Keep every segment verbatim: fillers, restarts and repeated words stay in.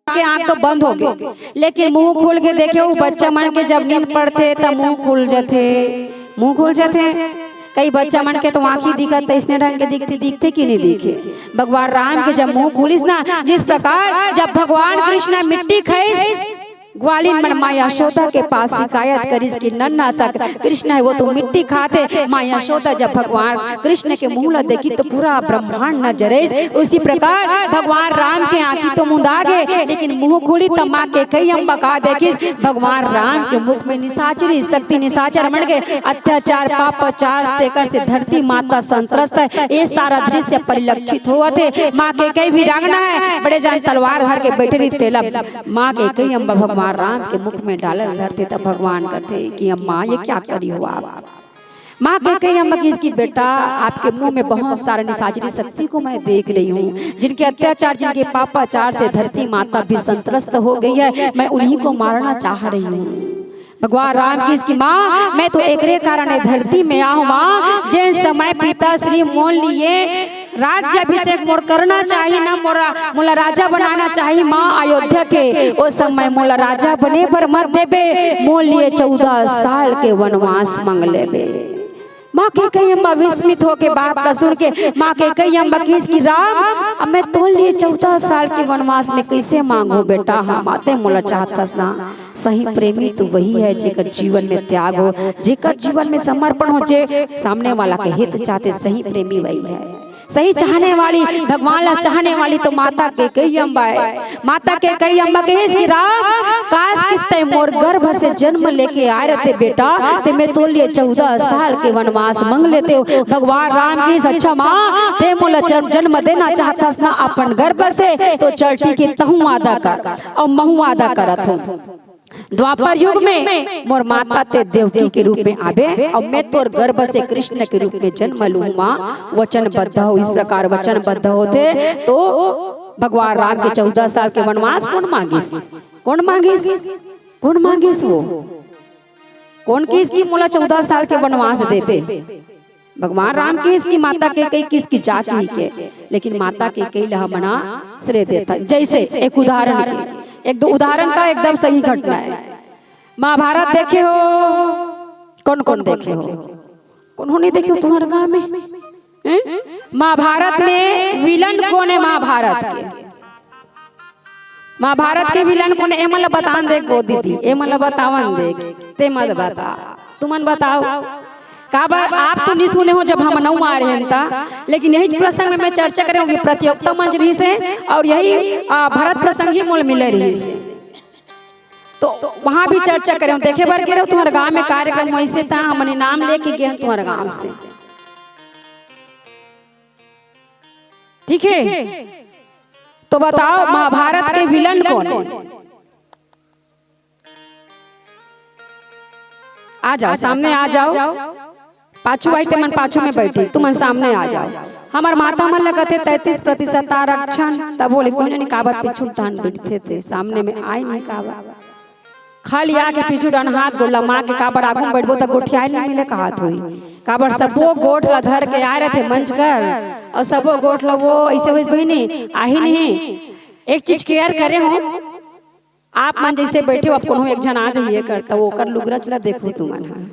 के आंख तो बंद हो गे, लेकिन मुंह खुल के देखे, वो बच्चा मन के जब नींद पड़थे, त मुंह खुल जथे, मुंह खुल जथे। कई बच्चा मन के तो आंखी दिखत, त इसने ढंग के दिखथे, दिखथे कि नहीं दिखे? भगवान राम के जब मुंह खुलिस ना, जिस प्रकार जब भगवान कृष्ण मिट्टी खाइस, ग्वालिन मन माँ यशोदा के पास शिकायत करिस कि नन्ना सा कृष्ण है, वो तो मिट्टी खाथे। माँ यशोदा जब भगवान कृष्ण के मुंह ला देखी, तो पूरा ब्रह्मांड न जरेस। उसी प्रकार भगवान राम के आंखी तो मुंदा गे, लेकिन मुंह खुली, त माँ कैकई अम्बा का देखिस, भगवान राम के मुख में निशाचरी शक्ति, निशाचर मन के अत्याचार, पापाचार, तेकर से धरती माता संत्रस्त है। ये सारा दृश्य परिलक्षित होवत हे। माँ कैकई भी रांगना है, बड़े जान तलवार धर के बैठे रही, तेला माँ कैकई अम्बा भगवान राम के मुख में डालल धरथे, तब भगवान कहथे कि अम्मा, ये क्या करी हो आप? माँ कैकई अम्बा कहिस कि बेटा, आपके मुंह में बहुत सारे निशाचरी शक्ति को मैं देख रही हूँ, जिनके अत्याचार, जिनके पापाचार से धरती माता भी संत्रस्त हो गई है, मैं उन्हीं को मारना चाह रही हूँ। भगवान राम कहिस कि माँ, मैं तो एकरे कारण ए धरती में आहूँ माँ, जेन समय पिता श्री मोर लिए राज्याभिषेक मोर करना चाही ना, मोरा, मोला राजा बनाना चाही माँ अयोध्या के, ओ समय मोला राजा बने बर मत देबे, मोर लिए चौदह साल के वनवास मांग लेबे। माँ कैकई अम्बा विस्मित होके बात ला सुन के, माँ कैकई अम्बा कहिस कि राम, अब मैं तोर लिए चौदह साल के वनवास में कैसे मांगू बेटा? हाँ माँ, तैं मोला चाहत हस ना। सही प्रेमी तो वही है जेकर जीवन में त्याग हो, जेकर जीवन में समर्पण हो, जे सामने वाला के हित चाहथे, सही प्रेमी वही है। सही चाहने वाली, भगवान ला चाहने वाली तो माता कैकई अम्बा है। माता कैकई अम्बा कहिस कि राम, काश कि तैं मोर गर्भ से जन्म लेके आए रहते बेटा, ते मैं तोर लिए चौदह साल के वनवास मांग लेतेंव। भगवान राम कहिस अच्छा माँ, तैं मोला जन-, जन्म देना चाहत हस ना अपन गर्भ से, तो चल ठीक हे, तहूँ वादा कर अउ महूँ वादा करत हूँ। द्वापर युग में मोर माता तैं देवकी के रूप में आबे अउ मैं तोर गर्भ से कृष्ण के रूप में जन्म लूँ माँ, वचनबद्ध हो। इस प्रकार वचनबद्ध होथे तो भगवान राम के चौदह साल के वनवास कोन मांगिस? कोन मांगिस? कोन मांगिस वो? कोन कहिस कि मोला चौदह साल के वनवास देबे? भगवान राम कहिस कि माता कैकई कहिस कि जा कहिके, लेकिन माता कैकई ला हमन श्रेय देथन। जैसे एक उदाहरण के, एक दो उदाहरण का एकदम सही घटना है। महाभारत देखे हो? कौन कौन देखे हो? कौन हो नहीं देखे हो तुम्हारे गांव में? हैं? महाभारत में विलन कौन है महाभारत के? महाभारत के विलन कोन ए? एमन ला बतावन दे गो दीदी, एमन ला बतावन दे, ते मत बता, तुमन बताओ। काबर आप तो नहीं सुने हो जब हम नौ आ रहे हैं ता, लेकिन यही प्रसंग में मैं चर्चा करे हूँ कि प्रतियोगिता मंच रहिस हे और यही, आ, भरत प्रसंग ही मोला मिले रहिस हे। तो वहाँ भी चर्चा करे हूँ, देखे बर के रहो तुम्हारे गांव में कार्यक्रम वैसे था, हमने नाम लेके गए हैं तुम्हारे गांव से। ठीक है, तो बताओ महाभारत के विलन कौन है? आ जाओ, सामने आ जाओ। पाछू भाई, ते मन पाछू में बैठी, तुमन सामने आ जाओ। हमर माता मन लगत हे तैंतीस प्रतिशत आरक्षण, तब बोले कोई नहीं, काबर पीछू डाहन बैठे थे, सामने में आए नहीं काबर। खाली आके पीछू डाहन हाथ गोड़ लमा के काबर आगू में बैठबो त गोठियाए नहीं मिले कहत होई। काबर सबो गोठ ला धर के आए रहते मंच कर, और सबो गोठ ला वो ऐसे होइस बहिनी, आही नहीं। एक चीज केयर करे हो, आप मन जैसे बैठे हो, अब कोनो एक झन आ जाइए कर, त ओकर लुगरच ला देखो तुमन ह।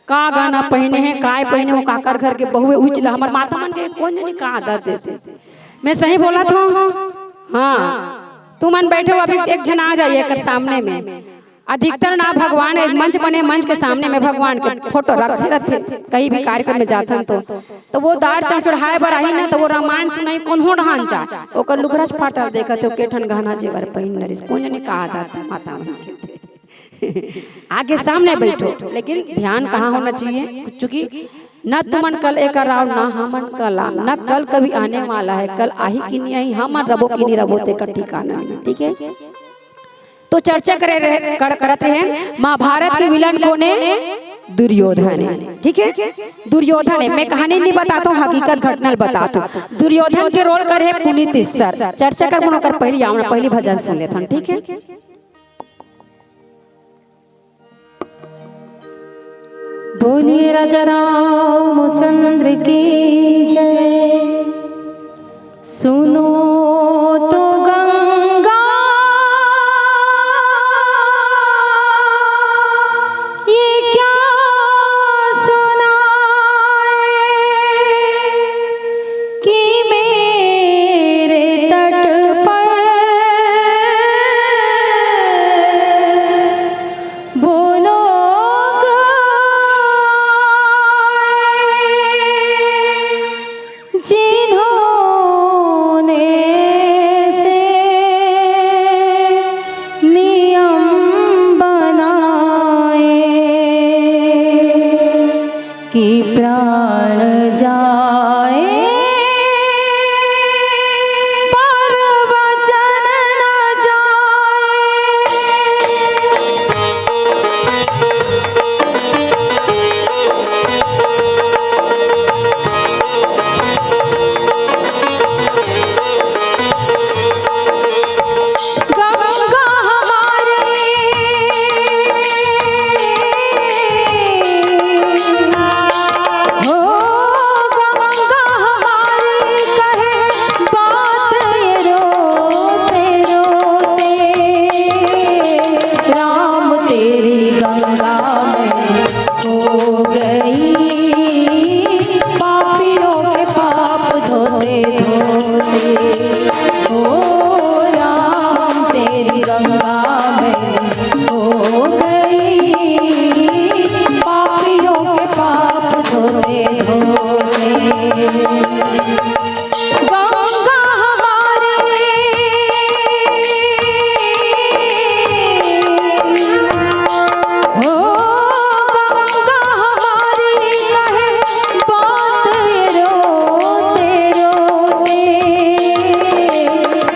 का गहना पहिने हे, काय पहिने हो, काकर घर के बहू हे, उहिच ला हमर माता मन के कोन जनी का आदत देथे। मैं सही बोलत हूँ? हाँ, तुमन बैठे हो, अभी एक झन आ जाइए एकर सामने में। अधिकतर ना भगवान, एक मंच बने, मंच के सामने में भगवान के फोटो रखे रहथे। कहीं भी कार्यक्रम में जाथन तो, तो वो दार चढ़-, चढ़ाए बर आही ना, तो वो रामायण सुनाई कोनो ढांचा, ओकर लुगरच फाटल देखत हो, के ठन गहना जेवर पहिन नरिस, कोन जनी का आदत माता मन के। आगे सामने बैठो, लेकिन ध्यान कहाँ होना चाहिए? चूंकि न तुमन कल एकर आव, न हमन कल आ, न कल कभी आने वाला है, कल आही कि नहीं आही, हमन रबो कि नहीं रबो, तेकर ठिकाना नहीं, ठीक है? तो चर्चा करे रहे, कर, करत रहे, महाभारत के विलन कोन हे? दुर्योधन हे, ठीक है? दुर्योधन हे। मैं कहानी नहीं बताता हूँ, हकीकत घटना बताता हूँ। दुर्योधन के रोल करे हे पुनीत सर। चर्चा कर, मन ओकर पहली आवना, पहली भजन सुन लेथन, ठीक है? बोलिए राजा रामचंद्र की जय। सुनो तो गंगा, ये क्या सुनाए कि मेरे तट पर वो लोग आए, जिन्होंने से नियम बनाए कि प्राण जाए पर वचन न जाए। गंगा हमारी, हो गंगा हमारी, कहे बात ये रोते रोते। राम तेरी गंगा में हो गई, पापियों के पाप धोते धोते। ओ राम, तेरी गंगा में हो गई, पापियों के पाप धोते धोते। गंगा हमारी, हो गंगा हमारी, कहे बात ये रोते रोते।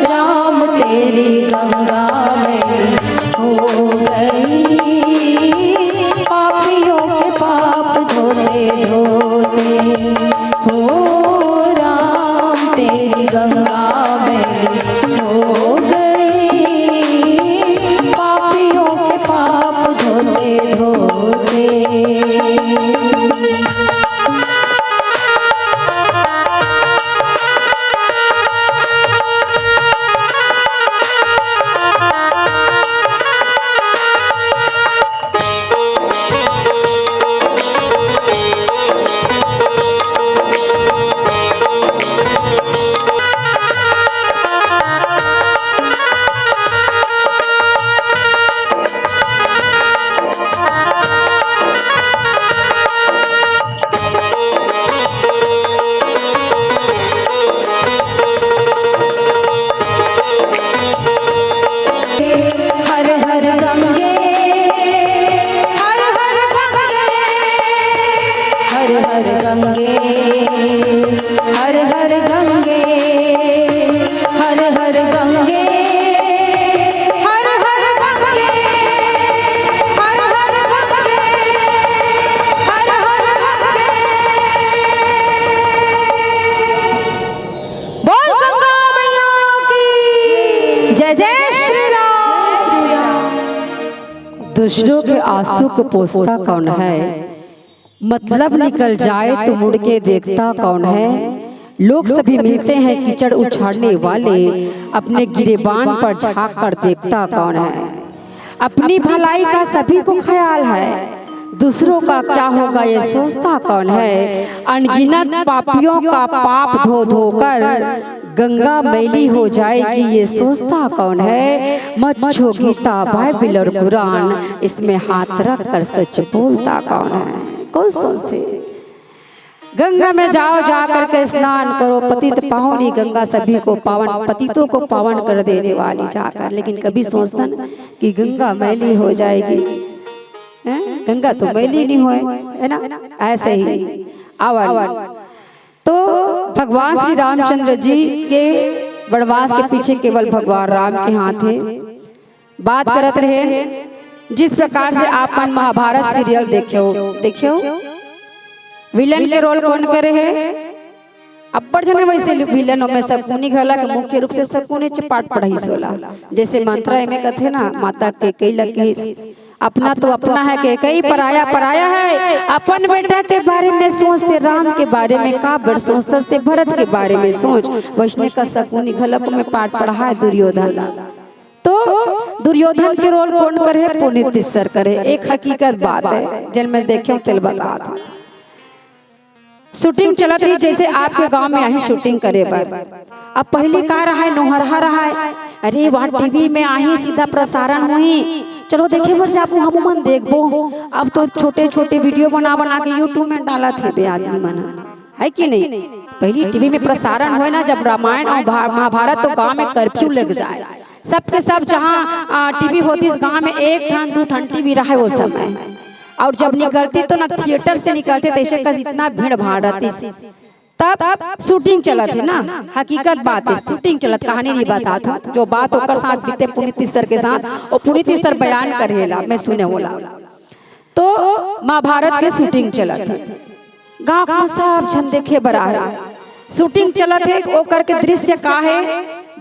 राम तेरी गंगा में हो गई, पापियों के पाप धोते धोते। हो राम, तेरी गंगा में हो गई, पापियों के पाप धोते धोते। हर हर गंगे, हर हर गंगे, हर हर गंगे, हर हर गंगे, हर हर गंगे, हर हर गंगे, हर हर गंगे, हर हर गंगे। बोल गंगा मैया की जय, जय श्री राम। दूसरों के आंसू को पोंछता कौन है? मतलब निकल जाए तो मुड़ के देखता कौन है? लोग सभी मिलते हैं कीचड़ उछाड़ने वाले, अपने गिरेबान पर झांक कर देखता कौन है? अपनी भलाई का सभी को ख्याल है, दूसरों का क्या होगा ये सोचता कौन है? अनगिनत पापियों का पाप धो धोकर गंगा मैली हो जाएगी, ये सोचता कौन है? मत छो गीता, बाइबिल और कुरान, इसमें हाथ रख कर सच बोलता कौन है? कौन सोचथे? गंगा में जाओ, जा करके स्नान करो, पतित पावनी गंगा सभी को पावन, पतितों को पावन कर देने वाली जाकर। लेकिन कभी सोचथन कि गंगा मैली हो जाएगी, हैं? गंगा तो मैली नहीं होय, है ना? ऐसे ही आवन। तो भगवान श्री रामचंद्र जी के वनवास के पीछे केवल भगवान राम के हाथ हे। बात करत रहे, जिस प्रकार से आप मन महाभारत सीरियल देखेव, देखेव, विलन के रोल कौन करे हे? अब्बड़ झन वैसे विलन, ओमे शकुनी घला के मुख्य रूप से शकुनी च पाठ पढ़ाइस ओला। जैसे मंत्रा एमे कथे ना, माता कैकेयी ला कहिस, अपना तो अपना है के कई, पराया पराया है। अपन बेटा के बारे में सोचते, राम के बारे में काबर सोचते, भरत के बारे में सोच। वैसने का शकुनी घलक में पाठ पढ़ाए दुर्योधन ला। तो दुर्योधन के रोल कोन करे? पुनीत तिस्सर करे। एक हकीकत बात है, जेन में देखे तेल बतात हंव। शूटिंग चलत रही, जैसे आपके गांव में आही शूटिंग करे बर। अब पहली का रहाय, नोहरहा रहाय, अरे वहाँ टीवी में आही, सीधा प्रसारण होही, चलो देखे बर जाबो, हमू मन देखबो। अब तो छोटे छोटे वीडियो बना बना के YouTube में डालत हे बे आदमी मन, है कि नहीं? पहली टीवी में प्रसारण होय ना, जब रामायण और भा-, महाभारत, तो गांव में कर्फ्यू लग जाए, सबके सब जहाँ टीवी होतिस गांव में, एक ठन दू ठन टीवी रहे वो समय। और जब निकलती तो ना थिएटर से निकलते, तैसे कस इतना भीड़ भाड़ रहतिस। तब शूटिंग चलत हे ना, हकीकत बात है, शूटिंग चलत, कहानी नहीं बतात हंव, जो बात ओकर साथ बीते पुनीत तिस्सर के साथ, वो पुनीत तिस्सर बयान करेला, मैं सुने होला। तो महाभारत के शूटिंग चलत हे, गांव में सब झन देखे बर आए। शूटिंग चलत हे, ओकर के दृश्य का हे?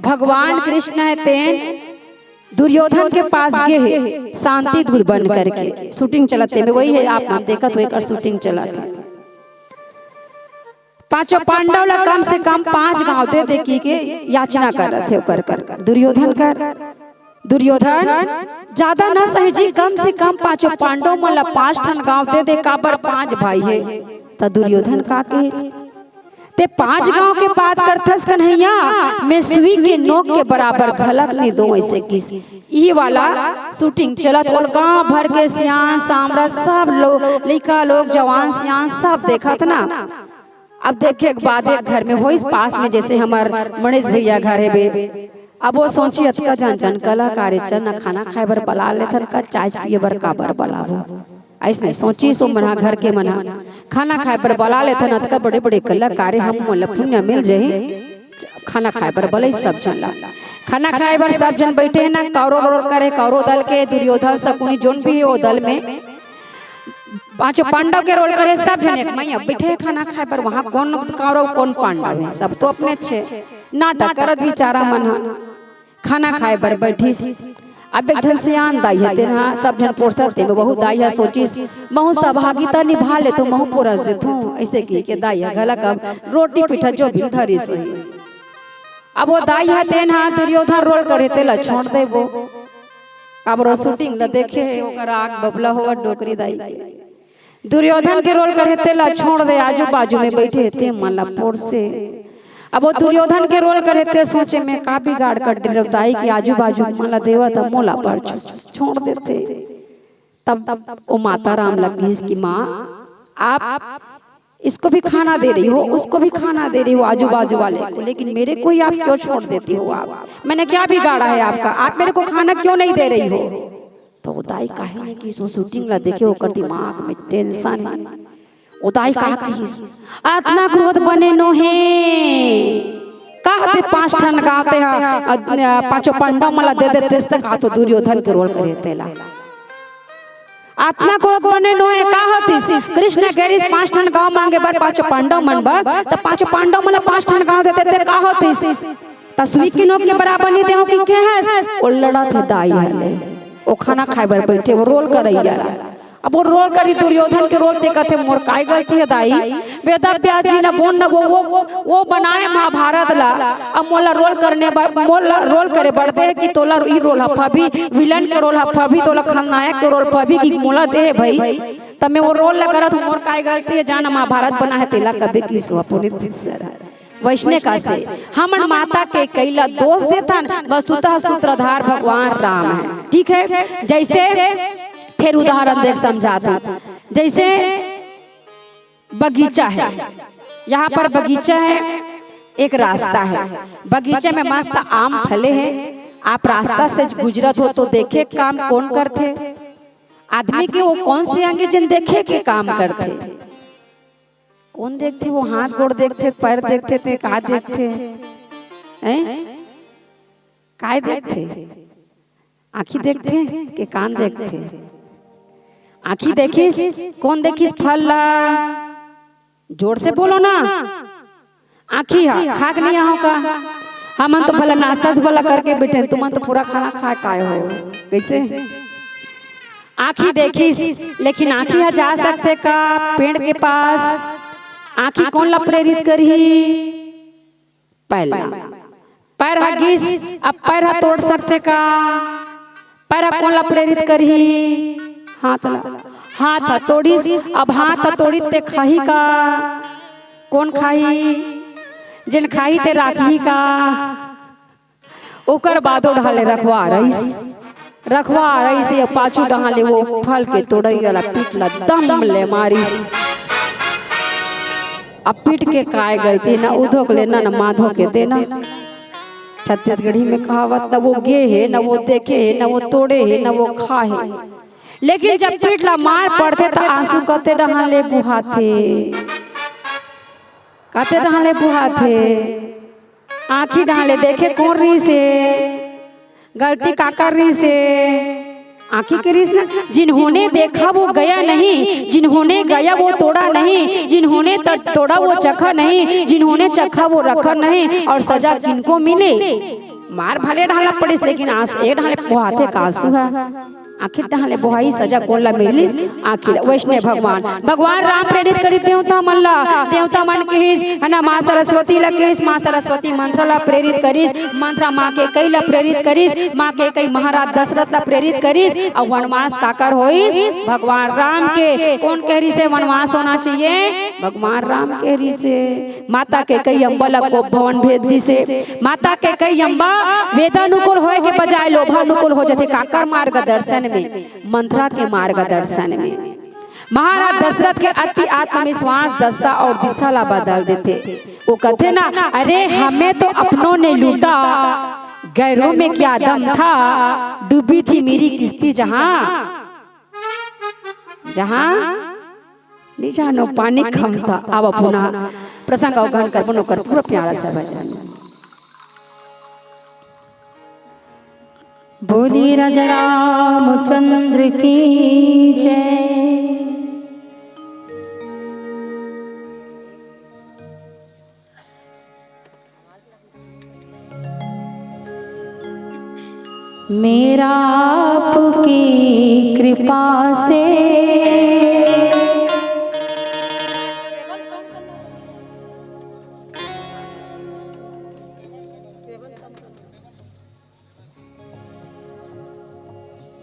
भगवान कृष्ण हे तेन दुर्योधन के पास गे हे शांति दूत बन करके। शूटिंग चलत हे, वही है, आप मन देखत हो, एकर शूटिंग चलत हे। पांचों पांडव ला कम से कम पांच गांव दे दे की के याचना करत हे ओकर कर दुर्योधन कर। दुर्योधन, ज्यादा ना सही जी, कम से कम पांचों पांडव मन ला पांच ठन गांव दे दे, काबर पांच भाई हे। त दुर्योधन का कहिस, ते पांच गांव के बात करथस कन्हैया, मैं सुई के नोक के बराबर घलक नहीं दो, ऐसे किस। ये वाला शूटिंग चलत, और गांव भर के सियान सामरा सब लोग, लइका लोग, जवान सियान सब देखत ना। अब देखे के बाद एक घर में होइस पास में, जैसे हमर मनीष भैया घर हे बे, अब वो सोची अतका जन जन कलाकार हे, चल ना खाना खाए बर बला लेथन का, चाय पिए बर काबर बलाबो। अइसने सोचिस ओ मन ह, घर के मन ह, खाना खाए बर बला लेथन, अतका बड़े बड़े कलाकार हे, हमू मन ला पुण्य मिल जाही, खाना खाए बर बलइस सब झन ला। खाना खाए बर सब झन बइठे हे ना, कौरव रोल करे, कौरव दल के दुर्योधन, शकुनी, जोन भी हे ओ दल में, पांचों पांडव के रोल करे सब झन एक मइया बइठे हे खाना खाए बर। वहां कोन कौरव कोन पांडव हे, सब तो अपने अच्छे नाटक करत बिचारा मन ह। खाना खाए बर बइठिस। अब एक झन सियान दाई हे, तेन ह सब झन पोरसत, तेन बहुत दाई ह सोचिस, महू सहभागिता निभा लेथों, महू पोरस देथों, अइसे कहि के दाई ह घलक अब रोटी पीठा जो भी धरिस होही। अब वो दाई ह तेन ह दुर्योधन रोल करे तेला छोड़ देबो, काबर वो शूटिंग ल देखे, ओकर आग बबला होवत डोकरी दाई के। दुर्योधन के रोल करे तेला छोड़ दे, आजू बाजू में बइठे हे ते मन ला पोरसे। अब वो दुर्योधन के रोल करे ते सोचे, मैं का बिगाड़ कर डरव दाई के आजू बाजू मन ला देवत ह, मोला बर छो-, छोड़ देते। तब वो माता राम ला कहिस कि माँ, आप इसको भी खाना दे रही हो, उसको भी खाना दे रही हो, आजू बाजू वाले को, लेकिन मेरे को ही आप क्यों छोड़ देती हो? आप, मैंने क्या बिगाड़ा है आपका? आप मेरे को खाना क्यों नहीं दे रही हो? त ओ दाई काहे नहीं कहिस, ओ शूटिंग ला देखे ओकर दिमाग में टेंशन हे। ओ दाई का कहिस, अतना क्रोध बने नोहे। का होतिस पांच ठन गांव ते ह, अ, अ, पांचों पांडव मन ला दे देते, त का होतिस दुर्योधन के रोल करे तेला। अतना क्रोध बने नोहे, का होतिस? कृष्ण कहिस पांच ठन गांव मांगे बर पांचों पांडव मन बर, त पांचों पांडव मन ला पांच ठन गांव देते ते का होतिस? त सुई के नोक के बराबर नहीं देहूं कि कहे हस? ओ लड़त हे दाई ह ले। ओ खाना खाए बर बइठे, वो रोल करइया ला। अब वो रोल करी दुर्योधन के रोल, ते कथे, मोर काय गलती हे दाई? वेद व्यास जी न बोन न वो, वो, वो बनाए महाभारत ला। अब मोला रोल करने बर, मोला रोल करे बर दे कि तोला ई रोल ह फबही, विलन के रोल ह फबही, तोला खलनायक के रोल फबही कि मोला दे हे भई। त मैं वो रोल ला करत हूं, मोर काय गलती हे? जा न महाभारत बना हे तेला कबे कहिस ओ पुनीत तिस्सर। वइसने कस हमन माता के कइला दोष देथन, वस्तुतः सूत्रधार भगवान राम हे। ठीक हे, जइसे फेर उदाहरण देके समझात हूं, जइसे बगीचा हे, यहां पर बगीचा हे, एक रास्ता हे, बगीचा में मस्त आम फले हे, आप रास्ता से गुजरत हो त देखे काम कोन करथे? आदमी के वो कोन से अंग हे जेन देखे के काम करथे? कोन देखथे? वो हाथ गोड़ देखथे, पैर देखथे, ते का देखथे? हैं? काय देखथे? आंखी देखथे के कान देखथे? आंखी देखिस, कोन देखिस फल ला? जोर से बोलो ना। आंखी ह, खा के नहीं आए हो का? हमन तो भला नाश्ता से भला करके बइठे, तुमन तो पूरा खाना खा के आए हो। कइसे? आँखी देखिस, लेकिन आँखी ह जा सकथे का पेड़ के पास? आँखी कोन ला प्रेरित करही? पैर ला। पैर ह गिस, अब पैर ह तोड़ सकथे का? पैर ह कोन ला प्रेरित करही? हाथ ला। हाथ ह तोड़िस, अब हाथ ह तोड़िस ते खाही का? कोन खाही? जेन खाही ते राखही का? ओकर बाद ओ डहर ले रखवार आइस, रखवार आइस, अउ पाछू डहर ले ओ फल के तोड़इया ला पीठ ला दम ले मारिस। अब पीठ के काय गलती, न उधो के लेना, न माधो के देना। छत्तीसगढ़ी में कहावत, न ओ गे हे, न ओ देखे हे, न ओ तोड़े हे, न ओ खा हे। लेकिन जब पीठ ला मार पड़थे, त आंसू कते डहर ले बोहाथे, कते डहर ले बोहाथे। आँखी डहर ले देखे कोन रिहिस हे? गलती काकर रिहिस हे? आँखी के रिहिस ना। जिन्होंने देखा वो गया नहीं, जिन्होंने गया वो तोड़ा नहीं, जिन्होंने त-, तोड़ा वो चखा नहीं, जिन्होंने चखा वो रखा नहीं। और सजा किनको मिले? मार भले डहर ले पड़िस, लेकिन आंसू, ए डहर ले बोहाथे का आंसू ह। आँखी डहर ले बोहाइस, सजा कोन ला मिलिस? आँखी ला। वैष्णव भगवान, भगवान राम प्रेरित करिस देवता मन ला। देवता मन कहिस, है ना, माँ सरस्वती ला कहिस, माँ सरस्वती मंथरा ला प्रेरित करिस, मंथरा माँ कैकेयी ला प्रेरित करिस, माँ कैकेयी महाराज दशरथ ला प्रेरित करिस। अउ वनवास काकर होइस? भगवान राम के। कोन कहे रिहिस हे वनवास होना चाहिए? भगवान राम कहे रिहिस हे। माता कैकेयी अम्बा ला गोप भवन भेज दिस हे। माता कैकेयी अम्बा वेदानुकूल होए के बजाय लोभानुकूल हो जाथे। काकर मार्गदर्शन में? मंथरा के मार्गदर्शन में। महाराज दशरथ के अति आत्मविश्वास दशा और दिशा ला बदल देथे। ओ कथे ना, "अरे, हमें तो अपनों ने लूटा, गैरों में क्या दम था, डूबी थी मेरी किश्ती जहां, जहां।" नइ जानो पानी कम था। आवा पुनः प्रसंग अउ गान करबो, ओकर पूरा प्यारा सा भजन। बोलिए राजा रामचंद्र की जय। मेरा आपकी कृपा से।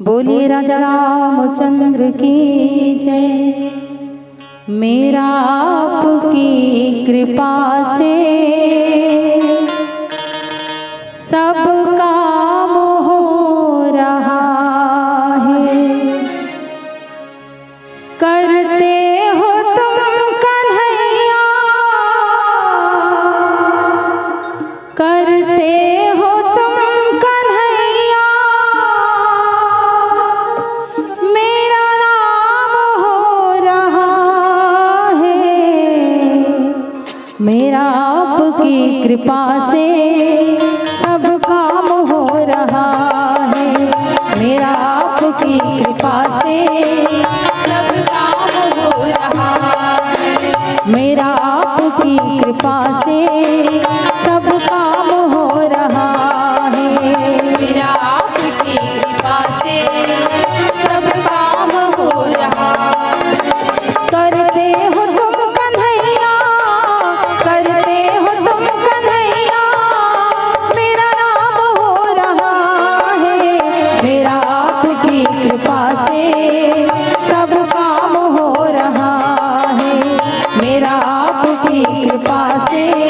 बोलिए राजा रामचंद्र की जय। मेरा आपकी कृपा से सब काम हो रहा है। करते हो तुम कन्हैया, करते हो तुम कन्हैया, मेरा नाम हो रहा है। मेरा आपकी कृपा से सब काम हो रहा है। मेरा आपकी कृपा से सब काम हो रहा है। मेरा आपकी कृपा से सब काम हो रहा है। मेरा आपकी कृपा से सब काम हो रहा है। करते हो तुम कन्हैया, करते हो तुम कन्हैया, मेरा नाम हो रहा है। मेरा आपकी कृपा से सब काम हो रहा है। मेरा आपकी कृपा से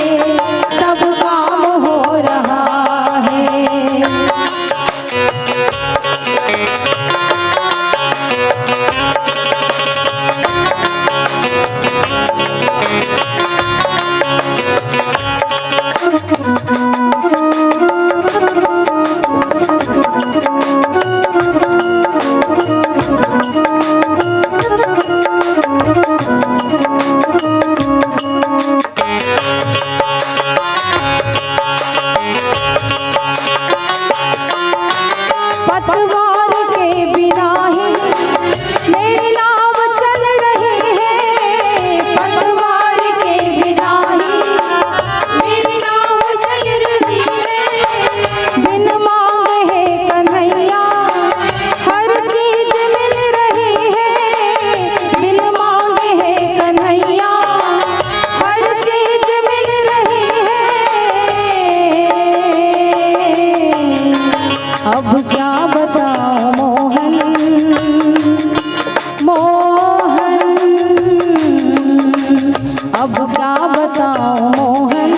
अब क्या बताऊं मोहन,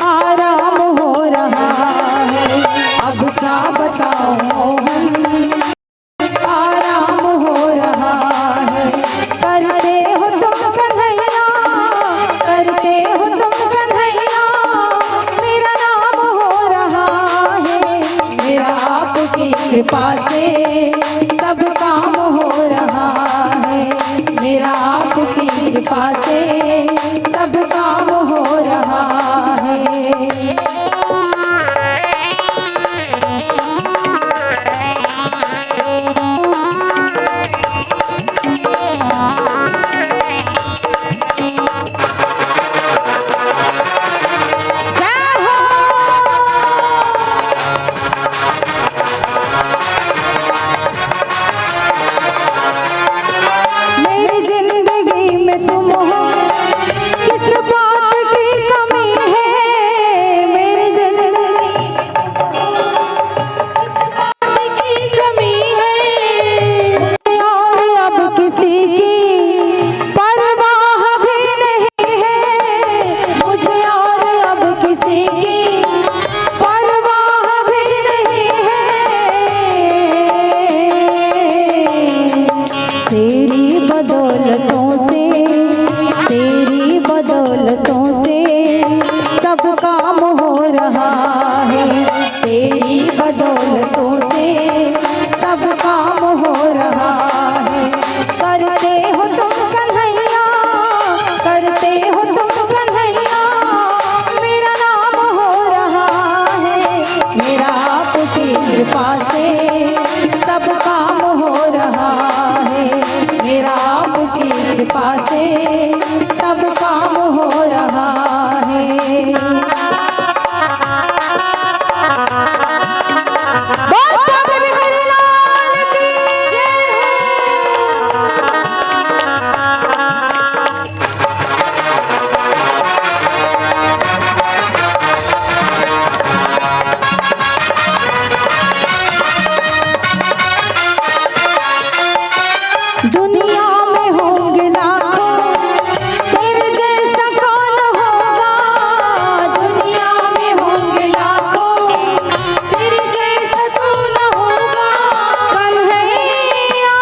आराम हो रहा है। अब क्या बताऊं मोहन, आराम हो रहा है। करते हो तुम कन्हैया, करते हो तुम कन्हैया, मेरा नाम हो रहा है। मेरा आपकी कृपा से सब काम हो रहा है। मेरा आपकी कृपा से सब काम हो रहा है। मेरी जिंदगी में तुम हो, किस बात की कमी है? मेरी जिंदगी में तुम हो, किस बात की कमी है? और अब किसी की परवाह भी नहीं है, मुझे और अब किसी की परवाह भी नहीं है। तेरी बदौलतों से, तेरी बदौलतों से सब काम हो रहा है। तेरी बदौलतों से सब काम हो रहा है। करते हो तुम कन्हैया, करते हो तुम कन्हैया, मेरा नाम हो रहा है। मेरा आपकी कृपा से सब काम हो रहा है। मेरा आपकी कृपा से सब काम हो रहा है। बोल बाबा बिहारी लाल की जय हो। दुनिया में होंगे लाखों, तेरे जैसा कौन होगा? दुनिया में होंगे लाखों, तेरे जैसा कौन होगा? कन्हैया।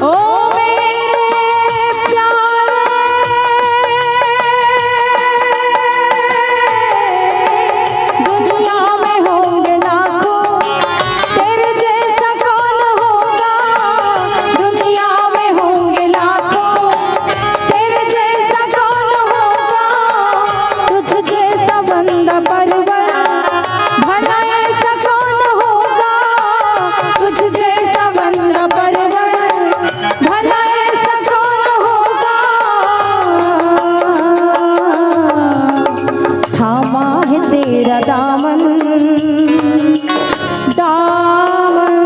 ओ मेरे प्यारे, दुनिया में होंगे लाखों, तेरे जैसा कौन होगा? दुनिया में होंगे लाखों, तेरे जैसा कौन होगा? तुझ जैसा बंदा परवर, भला ऐसा कौन होगा? तुझ जैसा बंदा परवर, भला ऐसा कौन होगा? थामा है तेरा दामन, दामन,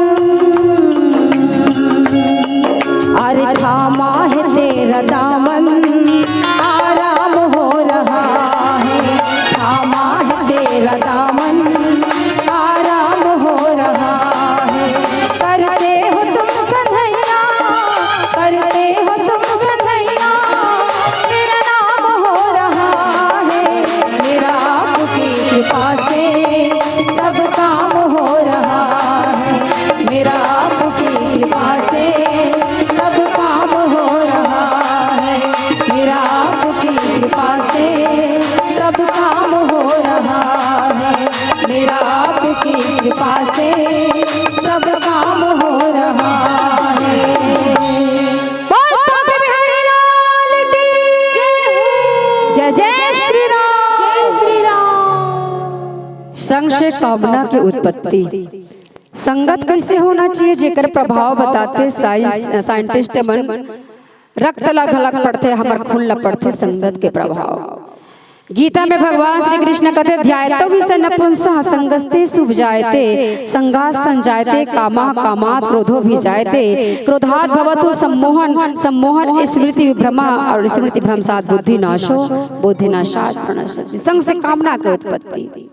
अरे थामा है तेरा दामन, आराम हो रहा है। थामा है तेरा दामन, आराम हो रहा है। करते हो तुम कन्हैया, करते हो तुम कन्हैया, मेरा नाम हो रहा है। मेरा आपकी कृपा से सब काम हो रहा है। मेरा आपकी कृपा से सब काम हो रहा है। मेरा आपकी कृपा से सब काम हो रहा है। मेरा आपकी कृपा से सब काम हो रहा है। बोल बाबा बिहारी लाल की जय हो। जय जय श्री राम। जय श्री राम। संग से कामना की उत्पत्ति। संगत कैसे होना चाहिए, जेकर प्रभाव बताते साइ-, साइंटिस्ट मन। रक्त ला घलक पड़थे, हमर खून ला पड़थे संगत के प्रभाव। गीता में भगवान श्री कृष्ण कहते, "ध्यायतो विषय नपुंसः संगस्ते सुभ जायते, संगात संजायते कामः, कामात क्रोधो भी जायते, क्रोधात भवतु सम्मोहन, सम्मोहन स्मृति विभ्रमः और स्मृति भ्रंशात बुद्धि नाशो, बुद्धि नाशात प्रणश्यति।" संग से कामना के उत्पत्ति।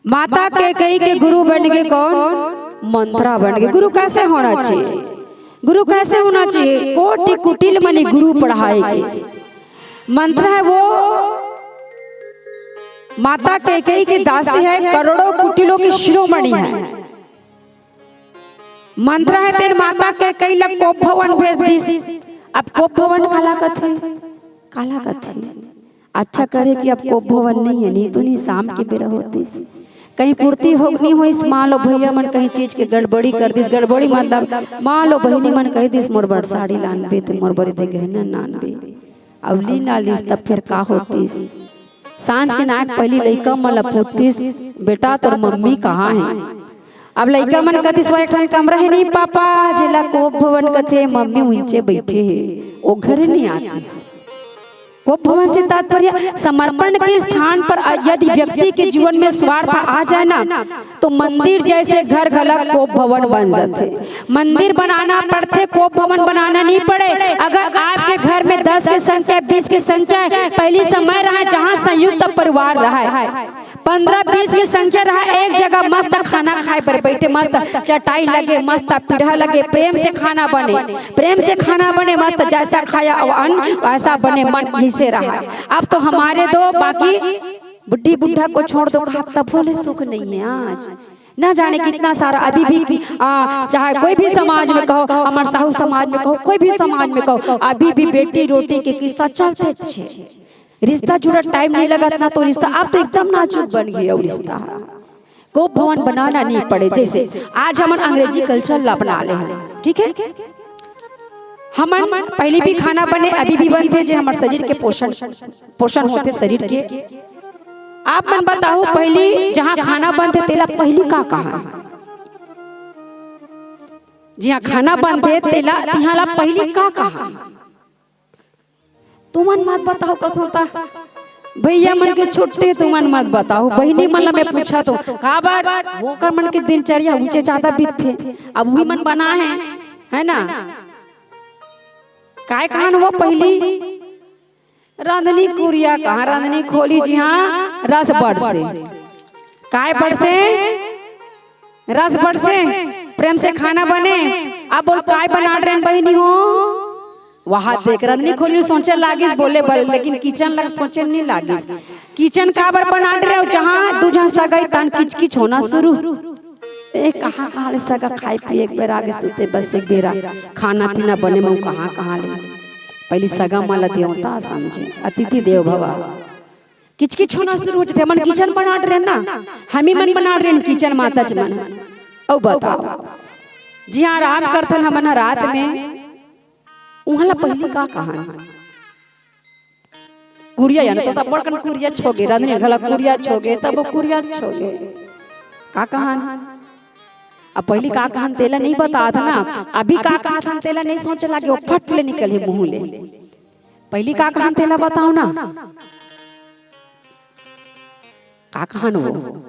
माता कैकेयी के गुरु बन गे कौन? मंत्रा बन गे। गुरु कैसे होना चाहिए? गुरु कैसे होना चाहिए? कोटि कुटिल मणि गुरु पढ़ाए के। मंत्रा है वो माता कैकेयी के दासी है, करोड़ों कुटिलों की शिरोमणि है। मंत्रा है तेन माता कैकेयी ला कोप भवन भेज दिस। अब कोप भवन काला कथे? काला कथे? अच्छा करे कि अब कोप भवन नहीं है, नहीं तो नहीं शाम के बेरा होतिस। कहीं पूर्ति हो नहीं होइस, मान लो भैया मन कहीं चीज के गड़बड़ी कर दिस, गड़बड़ी मतलब मान लो बहिनी मन कह दिस मोर बर साड़ी लानबे ते मोर बर दे गहना लानबे, अब ली ना लिस तब फिर का होतिस? सांझ के नाक पहली लइका मन ला पूछतिस, "बेटा तोर मम्मी कहाँ है?" अब लइका मन कतिस, "वो एक ठन कमरा है नहीं पापा, जेला कोप भवन कथे, मम्मी उंचे बैठे है, वो घरे नहीं आतिस।" कोप भवन से तात्पर्य समर्पण के स्थान पर यदि व्यक्ति के जीवन में स्वार्थ आ जाए ना, तो मंदिर जैसे घर घला कोप भवन बन जाथे। मंदिर बनाना पड़थे, कोप भवन बनाना नहीं पड़े। अगर आपके घर में दस की संख्या, बीस की संख्या है, पहली समय रहा जहाँ संयुक्त परिवार रहा है, पंद्रह बीस की संख्या रहा, एक जगह मस्त खाना खाए पर बैठे, मस्त चटाई लगे, मस्त पीढ़ा लगे, प्रेम से खाना बने, प्रेम से खाना बने, मस्त जैसा खाया वो अन्न वैसा बने, मन घिसे रहा। अब तो हमारे दो बाकी बुढ़ी बुढ़ा को छोड़ दो, कहा तभो ले सुख नहीं है आज। ना जाने कितना सारा अभी भी कि, आ, चाहे कोई भी समाज में कहो, हमारे साहू समाज में कहो, कोई भी समाज में कहो, अभी भी बेटी रोटी के किस्सा चलते अच्छे। रिश्ता जुड़ा टाइम नहीं लगत ना तो रिश्ता, अब तो एकदम नाजुक बन गया वो रिश्ता। कोप भवन बनाना नहीं पड़े। जैसे आज हमन अंग्रेजी कल्चर ला अपना ले हैं, ठीक है? हमन पहली भी खाना बने, अभी भी बनथे, जे हमर शरीर के पोषण, पोषण होथे शरीर के। आप मन बताओ, पहली जहाँ खाना बनथे, तेला पहली का कहा? जिहाँ खाना बनथे, तेला, तिहाँ ला पहली का कहा? तुमन मत बताओ कसोता, भैया मन के छुट्टी, तुमन मत बताओ। बहिनी मन ला मैं पूछा तो, काबर? ओकर मन के दिनचर्या ऊंचे ज्यादा बीतथे। अब उही मन बना है, है ना? काय कहान वो पहली? रांधनी कुरिया कहाँ रांधनी खोली जी, हाँ, रस बरसे। काय बरसे? रस बरसे। प्रेम से खाना बने। अब बोल, काय बनात रहेन बहिनी हो? वहाँ देख, रांधनी खोली सोचे लागिस, बोले बल, लेकिन किचन लग सोचे नहीं लागिस। किचन काबर बनात रहे हो, जहाँ दू झन सगा हे तहाँ किचकिच होना शुरू। ए, कहाँ, कहाँ ले सगा खाए पिए एक बेर आगे सुते, बस एक बेरा खाना पीना बने, मऊ कहाँ, कहाँ ले। पहली सगा मन ला देवता समझे, अतिथि देव भवा। किचकिच होना शुरू हो जाथे। हमन किचन बनात रहेन ना, हमी मन बनात रहेन किचन, माता जी मन। अउ बताओ, जिहाँ आराम करथन हमन ह रात में, उहाँ ला पहली का कहान? कुरिया, या न तो अब्बड़ कन कुरिया छोगे, रांधनी घला कुरिया छोगे, सब कुरिया छोगे। का कहान? अब पहली का कहान तेला नहीं बतात ना, अभी का कहात हन तेला नहीं सोचे लागे, वो फट ले निकलही मुँह ले। पहली का कहान तेला बताओ ना। का कहान वो?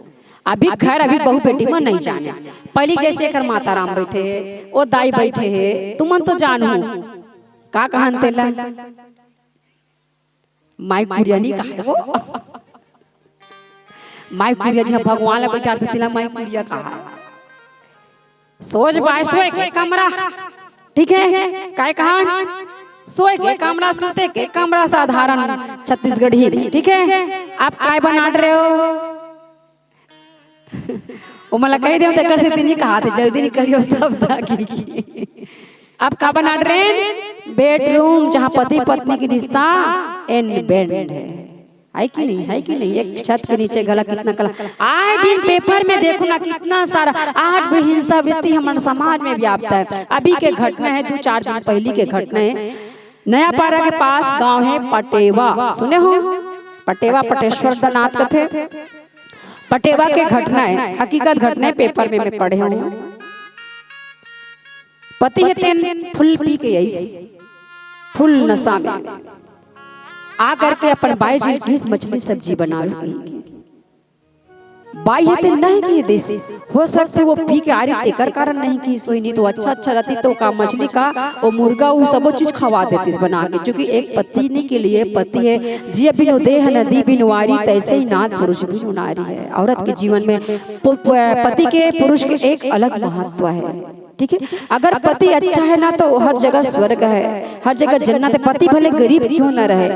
अभी घर, अभी बहू बेटी मन नहीं जाने। पहली जैसे एकर माता राम बैठे हे, वो दाई बैठे हे, तुमन तो जानहू। का कहान तेला? माई कुरिया नहीं कहा वो। माई कुरिया जी भगवान ला बैठारथे, तेला माई कुरिया कहा। सोच बाय सोए के कमरा, ठीक है, काय कहान? सोए के कमरा, सुते के कमरा, साधारण छत्तीसगढ़ी, ठीक है। आप काय बनात रहे हो? वो मला कह दे, तेकर से तिनी कहा थे, जल्दी निकलियो, सब दागी। आप का बनात रहे? बेडरूम, जहाँ पति पत्नी के रिश्ता एंड बेड है। है कि नहीं, है कि नहीं? एक छत के नीचे घला कितना कला। आए दिन पेपर में देखो ना, कितना सारा आज भी हिंसा वृत्ति हमारे समाज में व्याप्त है। अभी के घटना है, दो चार दिन पहली के घटना है। नया पारा के पास गांव है पटेवा, सुने हो? पटेवा पटेश्वर दनाथ कथे। पटेवा के घटना है, हकीकत घटना है, पेपर में मैं पढ़े हूँ। पति हे तेन फुल पी के आइस, फुल नशा में आ करके अपन बाई जी घिस मछली सब्जी बनावे के। बाई हे ते नहीं कहि दिस। हो सकथे वो पी के आय रही तेकर कारण नहीं कहिस होही, नहीं तो अच्छा अच्छा रहतिस तो का मछली का वो मुर्गा वो सबो चीज खवा देतिस बना के, क्योंकि एक पत्नी के लिए पति है। जिय बिनु देह नदी बिनु वारी, तैसे ही नार पुरुष बिनु नारी है। औरत के जीवन में पु-, प-, पति के पुरुष के एक अलग महत्व है। ठीक है, अगर पति अच्छा है ना तो हर जगह स्वर्ग है, हर जगह जन्नत है। पति भले गरीब क्यों ना रहे,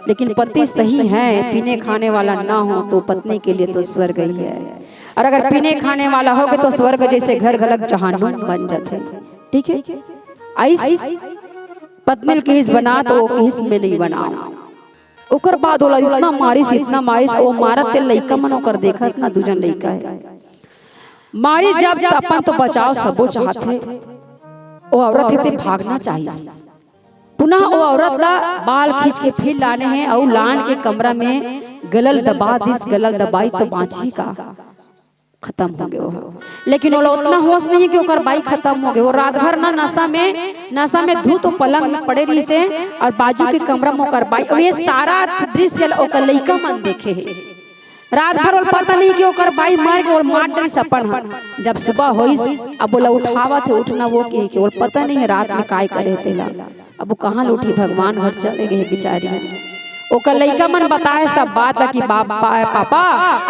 लेकिन पति सही है, पीने खाने वाला ना हो तो पत्नी के लिए तो स्वर्ग ही है। और अगर पीने खाने वाला होगे तो स्वर्ग जैसे घर घलक जहन्नुम बन जाथे। ठीक है, अइस पत्नी ल किहिस बना तो वो किहिस मैं नहीं बनाऊं। ओकर बाद ओला इतना मारिस, इतना मारिस, वो मारत ते लइका मन ओकर देखत ना, दू झन लइका है। मारिस जब त अपन तो बचाव सबो चाहथे, वो औरत हे ते भागना चाहिस। पुनः वो औरत ला बाल खींच के फिर लाने हे अउ लान के कमरा में गला ल दबा दिस। गला ल दबाइस तो बांचही का? खतम होगे वो। लेकिन ओला उतना होश नहीं है कि ओकर बाई खतम होगे। वो रात भर ना नशा में, नशा में धुत तो पलंग में पड़े रहिस हे अउ बाजू के कमरा में ओकर बाई, अउ ये सारा दृश्य ला ओकर लइका मन देखे हे। रात भर ओला पता नहीं कि ओकर बाई मर गे, ओला मार डरिस अपन ह। जब सुबह होइस, अब ओला उठावत हे, उठना वो के, के ओला पता नहीं है रात में काय करे तेला। अब वो कहाँ ले उठही, भगवान घर चले गे हे बिचारी। ओकर लइका मन बताए सब बात ला कि बा-, पा-, पापा,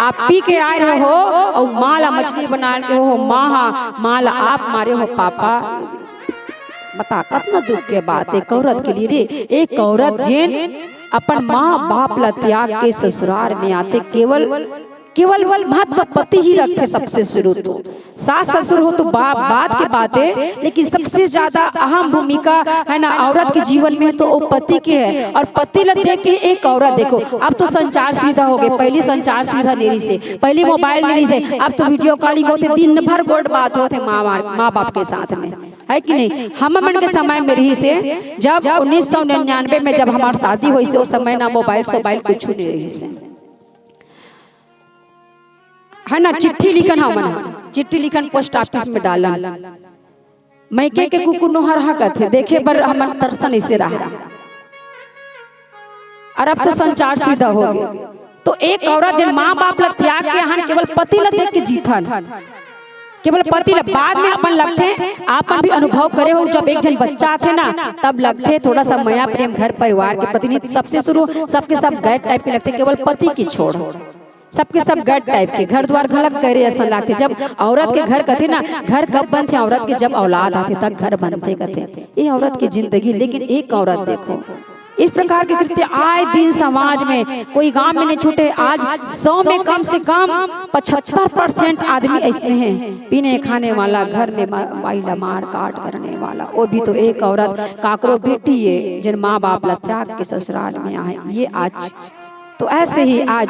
आप पी के आए रहे हो अउ माँ ला मछली बना के हो, माँ हा, माँ ला आप मारे हो पापा। बता, कतना दुख के बात एक औरत के लिए रे। एक औरत जेन अपन माँ बाप ला त्याग के ससुराल में आथे, केवल, केवल महत्व पति ही रखथे सबसे शुरू तो। सास ससुर हो तो बा-, बात के बात है, लेकिन सबसे ज्यादा अहम भूमिका है ना औरत के जीवन में तो वो पति के है। और पति ला देख के एक औरत देखो, अब तो संचार सुविधा होगे, पहली संचार सुविधा नहीं रहिस हे, पहली मोबाइल नहीं रहिस हे, अब तो वीडियो कॉलिंग होथे, दिन भर गोठ बात होथे माँ, माँ, माँ बाप के साथ में, है कि नहीं? हमर मन के समय में रहिस हे, जब उन्नीस सौ निन्यानवे में जब हमार शादी होइस हे, उस समय ना मोबाइल सोबाइल कुछ नहीं रहिस हे, है ना? चिट्ठी लिखन हमन ह, चिट्ठी लिखन पोस्ट ऑफिस में डालन। मइके के कुकुर नोहरहा कथे, देखे बर हमन तरसन अइसे रहा। और अब तो संचार सुविधा होगे। तो एक औरत जेन माँ बाप ला त्याग के हन, केवल पति ला देख के जीथन, केवल पति ला। बाद में अपन लगथे, आपन भी अनुभव करे हो, जब एक झन बच्चा आथे ना, तब लगथे थोड़ा सा मया प्रेम घर परिवार के प्रति, नहीं सबसे शुरू सबके सब गैर टाइप के लगथे, केवल पति के छोड़। सबके सब गैर टाइप के, घर द्वार घलक गैरे असन लागथे। जब औरत के घर कथे ना, घर कब बनथे औरत के? जब औलाद आथे तब घर बनथे कथे। ये औरत की जिंदगी, लेकिन एक औरत देखो, इस प्रकार के कृत्य आए दिन समाज में, कोई गांव में नहीं छूटे। आज सौ में कम से कम पचहत्तर परसेंट आदमी ऐसने हैं, पीने खाने वाला, घर में मा-, बाई ला मार काट करने वाला। वो भी तो एक औरत, काकरो बेटी है, जिन माँ बाप ला त्याग के ससुराल में आए। ये आज तो ऐसे ही आज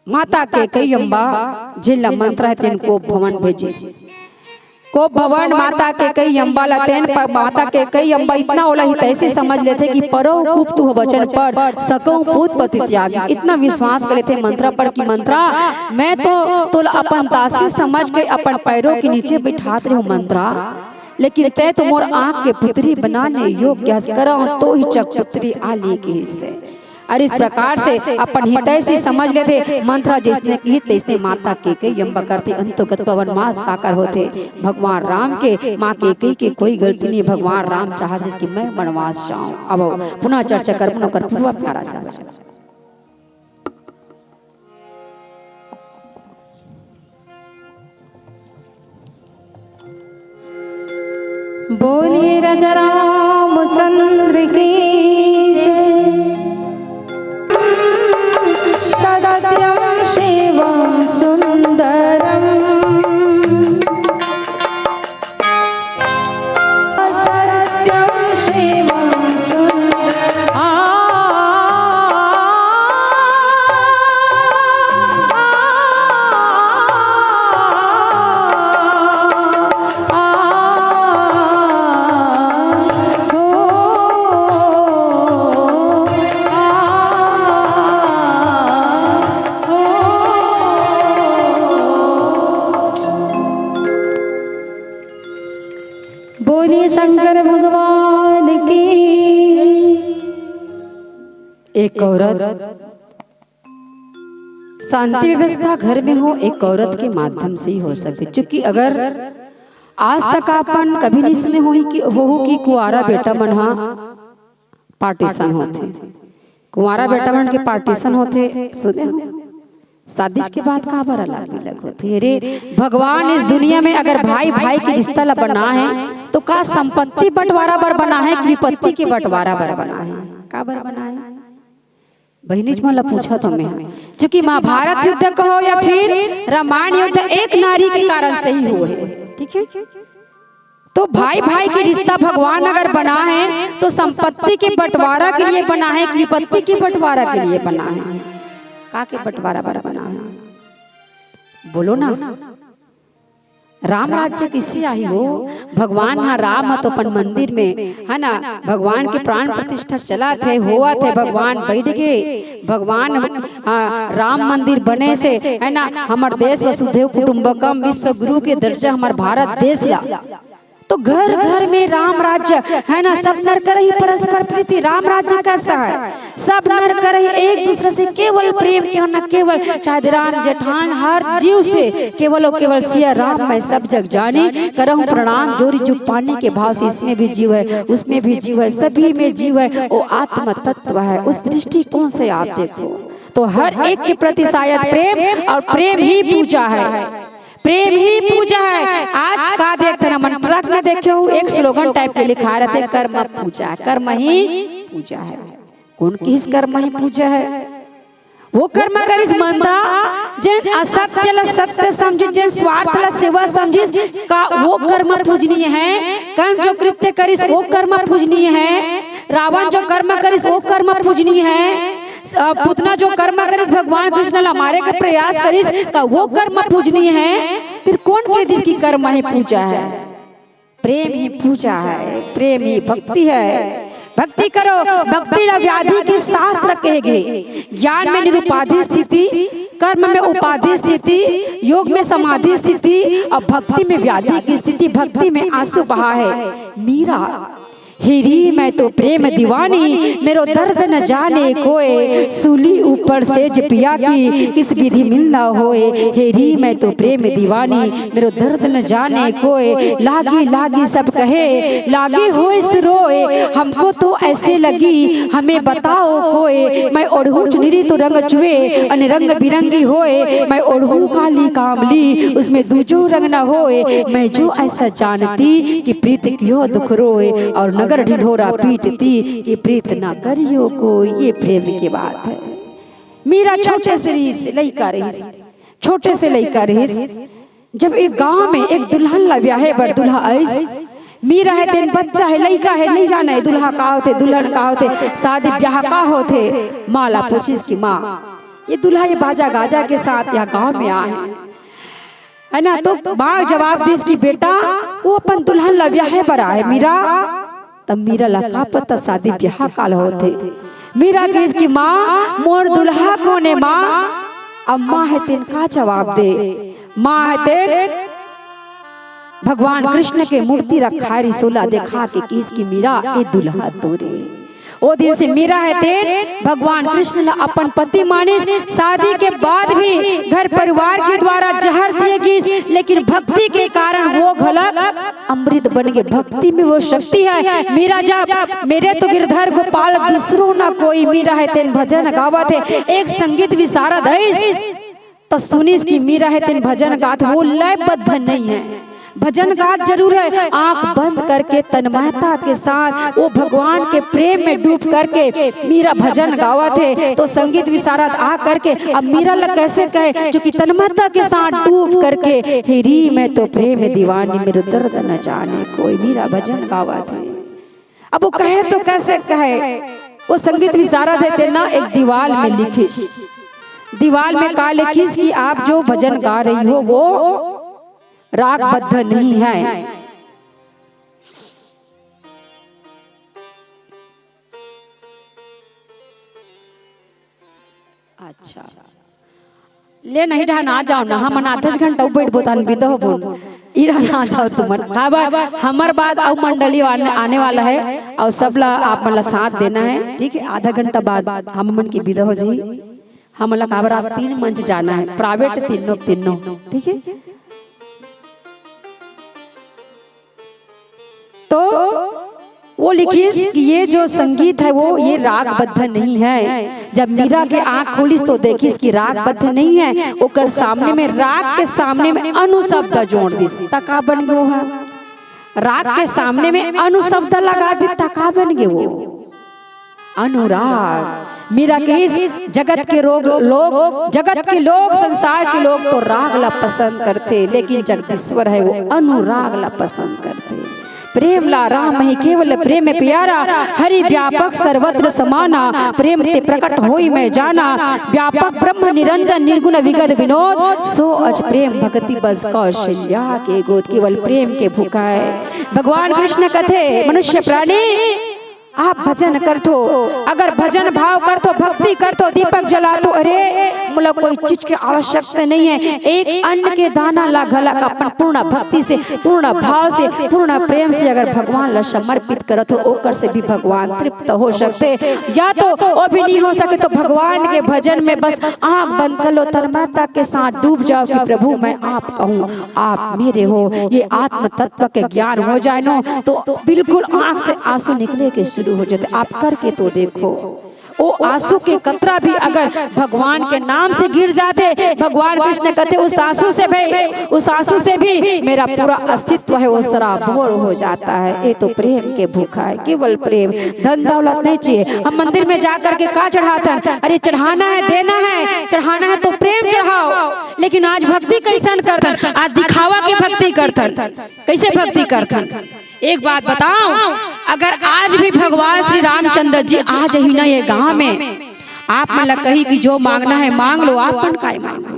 माता कैकई अम्बा जेन ला मंत्रा हे तेन कोप भवन भेजिस। कोप भवन माता कैकई अम्बा ला तेन पर माता कैकई अम्बा इतना ओला हितैषी समझ लेथे कि "परौ कुप तुंह बचन पढ़, सकौ पूत पति त्यागी।" इतना विश्वास कर लेथे मंत्रा पर कि "मंत्रा, मैं तो तोला अपन दासी समझ के अपन पैरों के नीचे बिठात रेहेंव मंत्रा, लेकिन तैं तो मोर आँख के पुतरी बनाने योग्य हस, करौं तो ही चक पुतरी आली" किहिस हे। और इस प्रकार से अपन हितैषी समझ लेथे। मंत्रा जैसने किहिस तैसने माता कैकई अम्बा करथे। अंतोगत पवन मास काकर होथे? भगवान राम के, माँ कैकई के कोई गलती नहीं। भगवान राम चाहत रिहिस कि मैं वनवास जाऊं। अब पुनः चर्चा करबो ओकर पूरा प्यारा सा। बोलिए राजा रामचंद्र की जय। सत्यम शिवम सुंदरम। सत्यम शिवम सुंदरम। आ, आ, आ, हो, आ, हो। बोलिए शंकर भगवान की। एक औरत शांति व्यवस्था घर में हो, एक औरत के माध्यम से ही हो सके। चूंकि अगर आज तक अपन कभी नहीं सुने होही कि, होहू कि कुंवारा बेटा मन हा पार्टीशन होथे, कुंवारा बेटा मन के पार्टीशन होथे, सुने हो? शादी के बाद काबर अलग बिलग होथे? अरे, भगवान इस दुनिया में अगर भाई भाई के रिश्ता ला बना है, तो का संपत्ति बंटवारा बर बना है कि विपत्ति के बंटवारा बर बना है? काबर बना है? बहिनीच मन ला पूछत हों मैं। चूंकि महाभारत युद्ध कहो या फिर रामायण युद्ध, एक नारी के कारण से ही हुए है, ठीक है? तो भाई भाई के रिश्ता भगवान अगर बना है, तो संपत्ति के बंटवारा के लिए बना है कि विपत्ति के बंटवारा के लिए बना है? का के बंटवारा बर बना है? बोलो ना। राम राज्य किसे आही हो? भगवान हा राम ह तो अपन मंदिर में, है ना, भगवान के प्राण प्रतिष्ठा चलत हे, होवत हे, भगवान बैठ गे, भगवान, हाँ, राम मंदिर बने से, है ना, हमर देश वसुधैव कुटुंबकम, विश्व गुरु के दर्जा हमर भारत देश ला। तो घर घर में राम राज्य, है ना, सब नर करही परस्पर प्रीति। राम राज्य कैसा है? सब नर करही एक दूसरे से केवल प्रेम, क्यों ना केवल, चाहे देरान जेठान, हर जीव से केवल और केवल सिया राम मैं सब जग जानी, करहूं प्रणाम जोरी जुग पानी के भाव से। इसमें भी जीव है, उसमें भी जीव है, सभी में जीव है, वो आत्म तत्व है। उस दृष्टिकोण से आप देखो तो हर एक के प्रति शायद प्रेम, और प्रेम ही पूजा है, प्रेम ही पूजा है। आज का देखते ना मन ट्रक में देखे हो, एक स्लोगन टाइप के लिखा रहते, कर्म पूजा है, कर्म ही पूजा है। कौन किहिस कर्म ही पूजा है? वो कर्म करिस मंदा, जेन असत्य ला सत्य समझिस, जेन स्वार्थ ला सेवा समझिस, का वो कर्म पूजनीय है? कंस जो कृत्य करिस, वो कर्म पूजनीय है? रावण जो कर्म करिस, वो कर्म पूजनीय है? अ, पुतना जो कर्म करिस भगवान कृष्ण ला मारे के प्रयास करिस, का वो कर्म पूजनीय है? फिर कौन कह दिस कि कर्म ही पूजा है? प्रेम ही पूजा है, प्रेम ही भक्ति है। भक्ति करो, भक्ति ला व्याधि के शास्त्र कहे गे। ज्ञान में निरुपाधि स्थिति, कर्म में उपाधि स्थिति, योग में समाधि स्थिति और भक्ति में व्याधि की स्थिति। भक्ति में आंसू बहा है मीरा। हे री मैं तो प्रेम दीवानी, मेरो दर्द न जाने कोई, सूली ऊपर सेज पिया की, किस विधि मिलना होए। हे री मैं तो प्रेम दीवानी, मेरो दर्द न जाने कोई, लागी लागी सब कहे, लागी होइस रोए, हमको तो ऐसे लगी, हमें बताओ कोई। मैं ओढ़ूं चुनरी तो रंग चुए, अने रंग बिरंगी होए, मैं ओढ़ूं काली कामली, उसमें दूजो रंग न होए। मैं जो ऐसा जानती कि प्रीत कियो दुख रोए, और नगर ढिढोरा पीटती कि प्रीत ना करियो कोई। ये प्रेम की बात है। मीरा छोटे से रहिस, लइका रहिस, छोटे से लइका रहिस। जब एक गांव में एक दुल्हन ला ब्याहे बर दुल्हा आइस, मीरा हे तेन बच्चा हे, लइका हे, नहीं जाने दुल्हा का होथे, दुल्हन का होथे, शादी ब्याह का होथे। माँ ला पूछिस कि माँ, ये दुल्हा ये बाजा गाजा के साथ यहाँ गांव में आए हे, है ना? तो माँ जवाब दिस कि बेटा, वो अपन दुल्हन ला ब्याहे बर आए मीरा। तब मीरा ला का पता शादी ब्याह काल होथे। मीरा कहिस कि माँ, मोर दुल्हा कोन ए माँ? अब माँ हे तेन का जवाब दे? माँ हे तेन भगवान कृष्ण के मूर्ति रखाए रिस ओला देखा के कहिस कि मीरा, ए दुल्हा तोरे। ओ दिन से मीरा हे तेन भगवान कृष्ण ला अपन पति मानिस। शादी के बाद भी घर परिवार के द्वारा जहर दिए गिस, लेकिन भक्ति के कारण वो घलक अमृत बन गे। भक्ति में वो शक्ति है। मीरा जब मेरे तो गिरधर गोपाल दूसरो ना कोई, मीरा हे तेन भजन गावत हे, एक संगीत विशारद है, त सुनिस कि मीरा हे तेन भजन गात, वो लयबद्ध नहीं है। भजन गात जरूर है, आंख बंद करके तन्मयता के साथ वो भगवान के प्रेम में डूब करके मीरा भजन गावत हे। तो संगीत विशारद आ करके अब मीरा ला कैसे कहे, जो कि तन्मयता के साथ डूब करके, हे री मैं तो प्रेम दीवानी, मेरो दर्द न जाने कोई, मीरा भजन गावत हे। अब वो कहे तो कैसे कहे? वो संगीत विशारद हे तेन ना एक दीवाल में लिखिस। दीवाल में का लिखिस कि आप जो भजन गा रही हो वो रागबद्ध नहीं है। अच्छा, ले नहीं डहन आ जाओ ना, हमन आधेच घंटा बैठबो तहन बिदा होबो। ई डहन आ जाओ तुमन। काबर हमर बाद अउ मंडली आने, आने वाला है, अउ सब ला आप मन ला साथ देना है, ठीक है? आधा घंटा बाद हम मन के बिदा हो जाही। हमन ला काबर आज तीन मंच जाना है, प्राइवेट तीनों तीनों, ठीक है। तो वो लिखिस कि ये जो संगीत है वो ये रागबद्ध नहीं है। जब मीरा के आंख खोलिस तो देखिस कि रागबद्ध नहीं है, ओकर सामने में, राग के सामने में अनु शब्द जोड़ दिस, त का बन गे वो ह? राग के सामने में अनु शब्द लगा दिस, त का बन गे वो? अनुराग। मीरा कहिस, जगत के रोग लोग, जगत के लोग, संसार के लोग तो राग ला पसंद करथे, लेकिन जगदीश्वर है वो अनुराग ला पसंद करथे। प्रेम ला राम ही केवल प्रेम प्यारा, हरि व्यापक सर्वत्र समाना, प्रेम ते प्रकट होई मैं जाना, व्यापक ब्रह्म निरंजन निर्गुण विगत विनोद, सो अज प्रेम भक्ति बस कौशल्या के गोद। केवल प्रेम के भूखा है। भगवान कृष्ण कथे, मनुष्य प्राणी, आप भजन करथो, अगर भजन भाव करथो, भक्ति करथो, दीपक जलाथो, अरे, मोला कोई चीज के आवश्यकता नहीं है, एक अन्न के दाना ला घलक अपन पूर्ण भक्ति से, पूर्ण भाव से, पूर्ण प्रेम से अगर भगवान ला समर्पित करथो, ओकर से भी भगवान तृप्त हो सकथे। या तो वो भी नहीं हो सके तो भगवान के भजन में बस आंख बंद कर लो, तन्मयता के साथ डूब जाओ कि प्रभु मैं आपका हूँ, आप मेरे हो। ये आत्म तत्व के ज्ञान हो जाए नो तो बिल्कुल आंख से आंसू निकले के शुरू हो जाथे। आप करके तो देखो, वो आंसू के कतरा भी अगर भगवान के नाम से गिर जाथे, भगवान कृष्ण कथे, उस आंसू से भी, उस आंसू से भी मेरा पूरा अस्तित्व है वो सराबोर हो जाता है। ये तो प्रेम के भूखा है, केवल प्रेम। धन दौलत नहीं चाहिए। हम मंदिर में जा करके का चढ़ाथन? अरे चढ़ाना है, देना है, चढ़ाना है तो प्रेम चढ़ाओ। लेकिन आज भक्ति कैसन करथन? आज दिखावा के भक्ति करथन। कैसे भक्ति करथन? एक बात बताओ, अगर आज भी भगवान श्री रामचंद्र जी आ जही ना ये गांव में, आप मन ला कही कि जो मांगना है मांग लो, आप मन काय मांगो?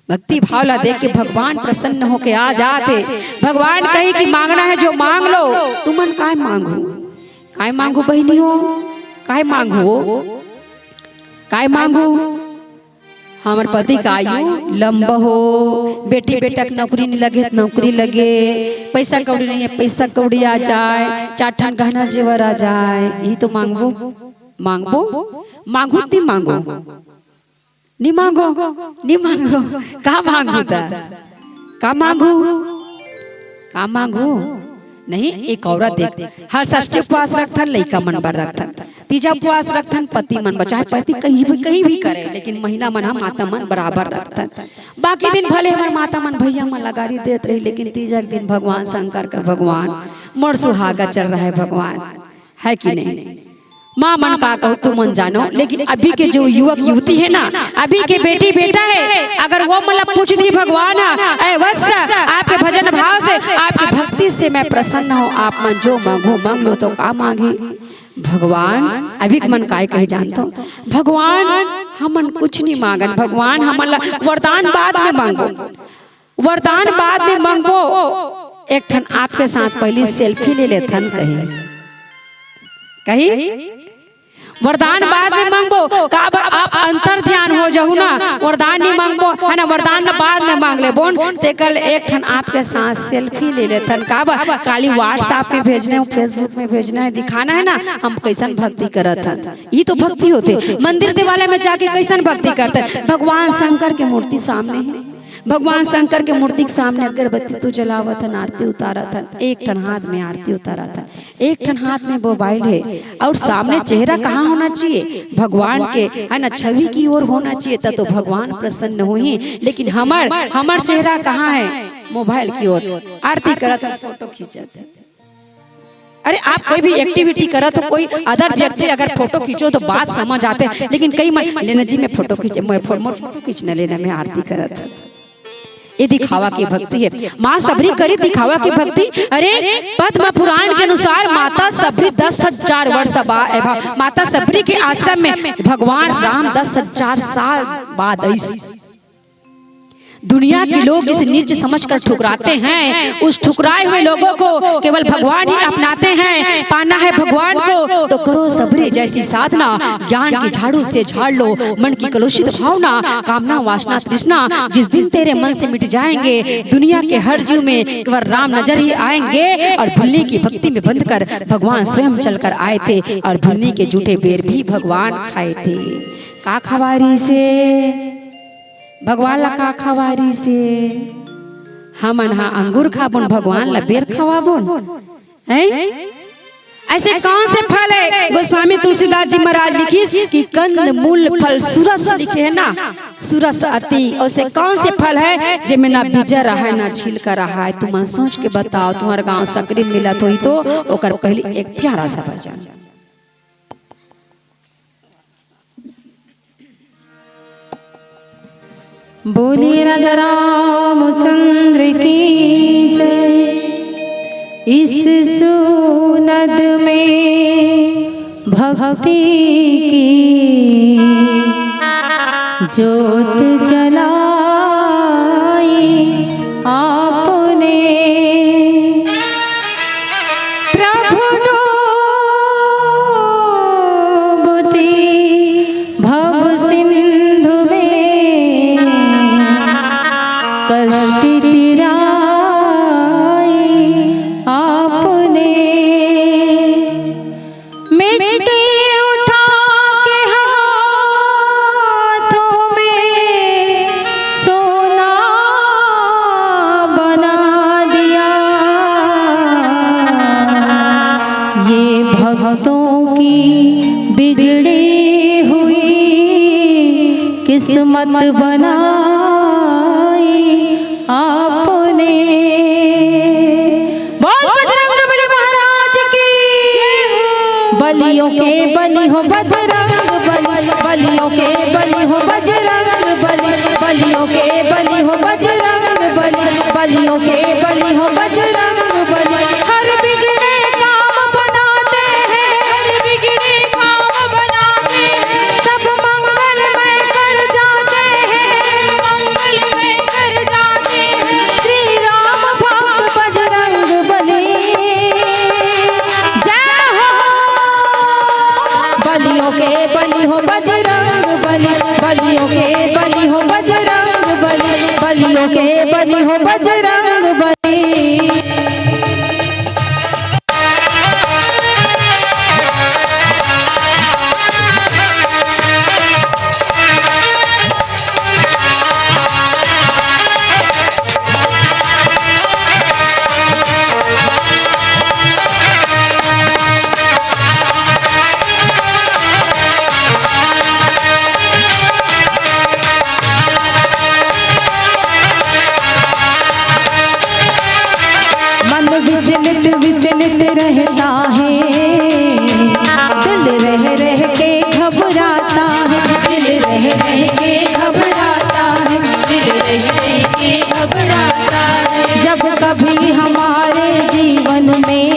भक्ति भाव ला देख के भगवान प्रसन्न होके आ जाथे। भगवान कही कि मांगना है जो मांग लो। तुमन काय मांगो? काय मांगो बहिनी हो? काय मांगो? काय मांगो? हमर पति का आयु लंबा हो, बेटी बेटा के नौकरी नहीं लगे त नौकरी लगे, पैसा कौड़ी नहीं है, पैसा कौड़ी आ जाए, चार ठन गहना जेवर आ जाए, ये तो मांगबो, मांगबो, मांगू ती मांगू, नी मांगो, नी मांगो, का मांगू ता, का मांगू, का मांगू? नहीं, एक औरत देख, हर षष्ठी उपवास रखथन, लइका मन बर रखथन, तीजा उपवास रखथन, पति मन बर, चाहे पति कहीं भी, कहीं भी करे, लेकिन महिला मन ह माता मन बराबर रखथन। बाकी दिन भले हमर माता मन, भैया मन ला गारी देत रही, लेकिन तीजा के दिन भगवान शंकर का, भगवान मोर सुहागा चल रहा है, भगवान, है कि नहीं? माँ मन का कहू, तुमन जानो, लेकिन अभी के जो युवक युवती है ना, अभी के बेटी बेटा है, अगर वो मन ला पूछ दी भगवान ह, "ए वत्स, आपके भजन भाव से, आपकी भक्ति से मैं प्रसन्न हूँ, आप मन जो मांगो मांग लो", तो का मांगी? भगवान, अभी के मन काय कहे जानथो? भगवान, हमन कुछ नहीं मांगन, भगवान हमन ला वरदान बाद में मांगो। वरदान बाद में मांगबो, एक ठन आपके साथ पहली सेल्फी ले लेथन कही, कही वरदान बाद में मांगबो, काबर आप अंतर ध्यान हो जाहू ना, वरदान नहीं मांगबो, है ना, वरदान ला बाद में मांग लेबो न, तेकर ले एक ठन आपके साथ सेल्फी ले लेथन, काबर काली WhatsApp में भेजना है, Facebook में भेजना है, दिखाना है ना, हम कैसन भक्ति करत हन। ये तो भक्ति होथे। मंदिर देवालय में जाके कैसन भक्ति करथन? भगवान शंकर के मूर्ति सामने है, भगवान शंकर के मूर्ति के सामने अगरबत्ती तो जलावत हन, आरती उतारत हन, एक ठन हाथ में आरती उतारत हन, एक ठन हाथ में मोबाइल है, और सामने चेहरा कहाँ होना चाहिए? भगवान के, है ना, छवि की ओर होना चाहिए, तब तो भगवान प्रसन्न होही। लेकिन हमर, हमर चेहरा कहाँ है? मोबाइल की ओर। आरती करत हन, फोटो खींचत हन। अरे, आप कोई भी एक्टिविटी करत हो, कोई अदर व्यक्ति अगर फोटो खींचो तो बात समझ आथे, लेकिन कई मन लेना जी मैं फोटो खींचे, मैं फो-, मोर फोटो खींचना लेना, मैं आरती करत हूँ। ये दिखावा की भक्ति है। माँ सबरी करी दिखावा की भक्ति। अरे, पद्म पुराण के अनुसार माता सबरी दस हजार वर्ष बा-, ए भा-, माता सबरी के आश्रम में भगवान राम दस हजार साल बाद आइस। दुनिया के लोग जिसे नीच समझकर ठुकराते हैं, उस ठुकराए हुए लोगों को केवल भगवान ही अपनाते हैं। पाना है भगवान को तो करो सबरी जैसी साधना, ज्ञान की झाड़ू से झाड़ लो मन की कलुषित भावना, कामना, वासना, तृष्णा। जिस दिन तेरे मन से मिट जाएंगे दुनिया के हर जीव में, केवल राम नजर ही आएंगे। और भिल्ली की भक्ति में बंधकर भगवान स्वयं चलकर आए थे और भिल्ली के जूठे बेर भी भगवान खाए थे। का खवारी से? भगवान ला का खवारी से? हमन हा अंगूर खाबोन, भगवान ला बेर खवाबोन, हैं? ऐसे कौन से फल है? गोस्वामी तुलसीदास जी महाराज लिखिस कि कंद मूल फल सुरस लिखे है ना, सुरस अति। ऐसे कौन से फल है जेमे ना बीजा रहा है ना छिलका रहा है? तुमन सोच के बताओ, तुम्हारे गांव सकरी मिलत होही तो। ओकर पहली एक प्यारा सा भजन। बोलिए राजा रामचंद्र की जय। इस सुनद में भक्ति की जोत जलाई आपने। प्रभु डूबती भव सिंधु में कष्ट तिराई आपने। मिट्टी उठा के हाथों में सोना बना दिया। ये भक्तों की बिगड़ी हुई किस्मत बनाई आपने। बोल बजरंग बली महाराज की। बलियों के बली हो बजरंग बली, बलियों के बली हो बजरंग बली, बलियों के बली हो बजरंग बली, बलियों के बली हो बजरंग बली। हर बिगड़े काम बनाते हैं, हर बिगड़े काम बनाते हैं। सब मंगलमय कर जाते हैं, मंगलमय कर जाते हैं। श्री राम भक्त बजरंग बली। जय हो। बलियों के बली हो बजरंग बली, बलियों के बली हो बजरंग बली, बलियों के बली हो बजरंग बली। मन विचलित विचलित रहता है, दिल रह रह के घबराता है, दिल रह रह के घबराता है, दिल रह रह के घबराता है। जब कभी हमारे जीवन में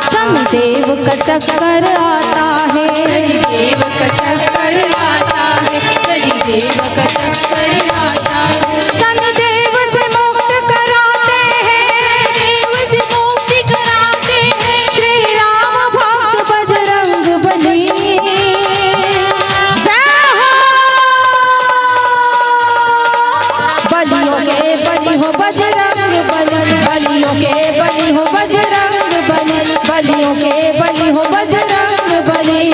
शनिदेव का चक्कर आता है, शनिदेव का चक्कर आता है, शनिदेव का चक्कर आता है। शनिदेव से मुक्त कराते हैं, शनिदेव से मुक्त कराते हैं। श्री राम भक्त बजरंग बली। जय हो। बलियों के बली हो बजरंग बली, बलियों के बली हो बजरंग बली, बलियों के बली हो बजरंग बली।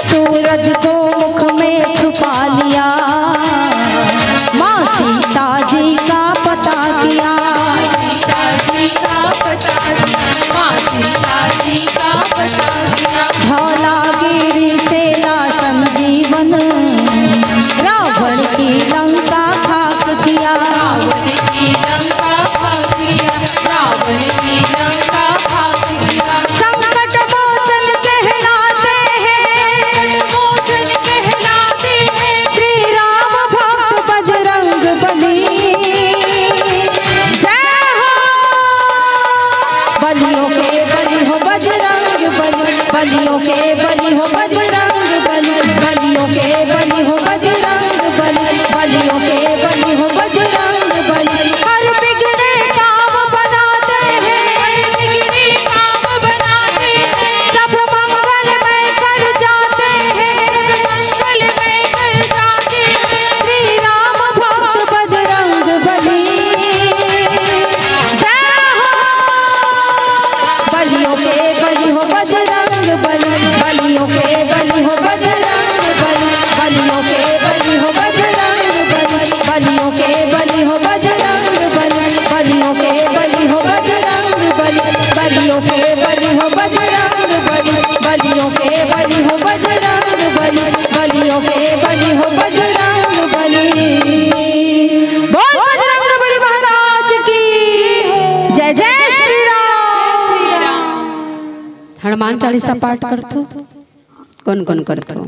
सूरज को मुख में छुपा लिया, माँ सीता जी का पता किया। सीता जी का पता किया, माँ सीता जी का पता किया। धौलागिरी से ला संजीवन, रावण की लंका खाक किया। रावण की लंका खाक किया, रावण की लंका खाक किया। संकट मोचन कहलाते हैं, संकट मोचन कहलाते हैं। श्री राम भक्त बजरंग बली। जय हो। बलियों के बली हो बजरंग बली, बलियों के बली हो बजरंग बली, बलियों के बली हो बजरंग बली, बलियों के बलि हो बजरंग बली, बलियों के बलि हो बजरंग बली, बलियों के बलि हो बजरंग बली, बलियों के बलि हो बजरंग बली, बलियों के बलि हो बजरंग बली, बलियों के बलि हो बजरंग बली, बलियों के बलि हो बजरंग बली, बलियों के बलि हो बजरंग बली। बोल बजरंग बली महाराज की जय। जय श्री राम। हनुमान चालीसा पाठ करथो? कौन कौन करथो?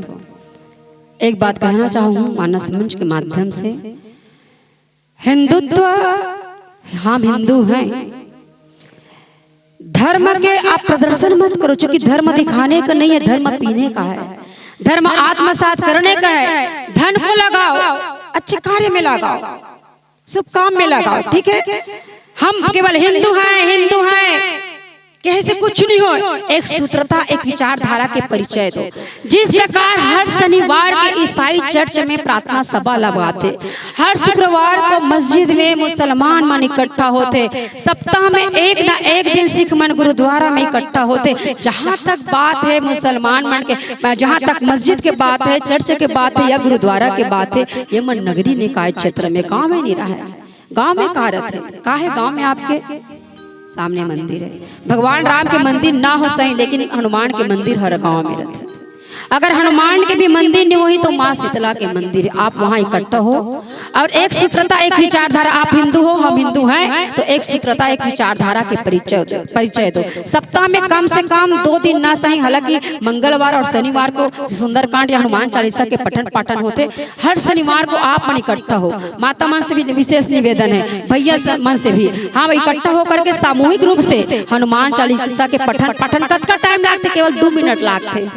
एक बात कहना चाहूँ मानस मंच के माध्यम से, हिंदुत्व, हम हिंदू हैं, धर्म के आप प्रदर्शन मत करो, क्योंकि धर्म दिखाने का नहीं है, धर्म पीने का है। धर्म आत्मसात करने का है। धन को लगाओ, अच्छे कार्य में लगाओ, शुभ काम में लगाओ, ठीक है? हम केवल हिंदू हैं, हिंदू हैं कहे से कुछ नहीं हो। एक सूत्रता, एक विचारधारा के परिचय दो। जिस प्रकार हर शनिवार के ईसाई चर्च में प्रार्थना सभा लगाथे, हर शुक्रवार को मस्जिद में मुसलमान मन इकट्ठा होथे, सप्ताह में एक ना एक दिन सिख मन गुरुद्वारा में इकट्ठा होथे। जहाँ तक बात है मुसलमान मन के, जहाँ तक मस्जिद के बात है, चर्च के बात है या गुरुद्वारा के बात है, ये मन नगरी निकाय क्षेत्र में, गाँव में नहीं रहा है। गांव में का रथे? का है गांव में आपके? सामने मंदिर है। भगवान राम के मंदिर ना हो सही, लेकिन हनुमान के मंदिर हर गांव में रथे। अगर हनुमान के भी मंदिर नहीं होही तो माँ शीतला के मंदिर है, आप वहां इकट्ठा हो। और एक सूत्रता, एक विचारधारा, आप हिंदू हो, हम हिंदू हैं, तो एक सूत्रता, एक विचारधारा के परिचय दो, परिचय दो। सप्ताह में कम से कम दो दिन ना सही, हालांकि मंगलवार और शनिवार को सुंदरकांड या हनुमान चालीसा के पठन पाठन होथे। हर शनिवार को आप मन इकट्ठा हो, माता मन से भी विशेष निवेदन है, भैया स-, मन से भी, हम इकट्ठा होकर के सामूहिक रूप से हनुमान चालीसा के पठन, पठन कतका टाइम लागथे? केवल दू मिनट लागथे।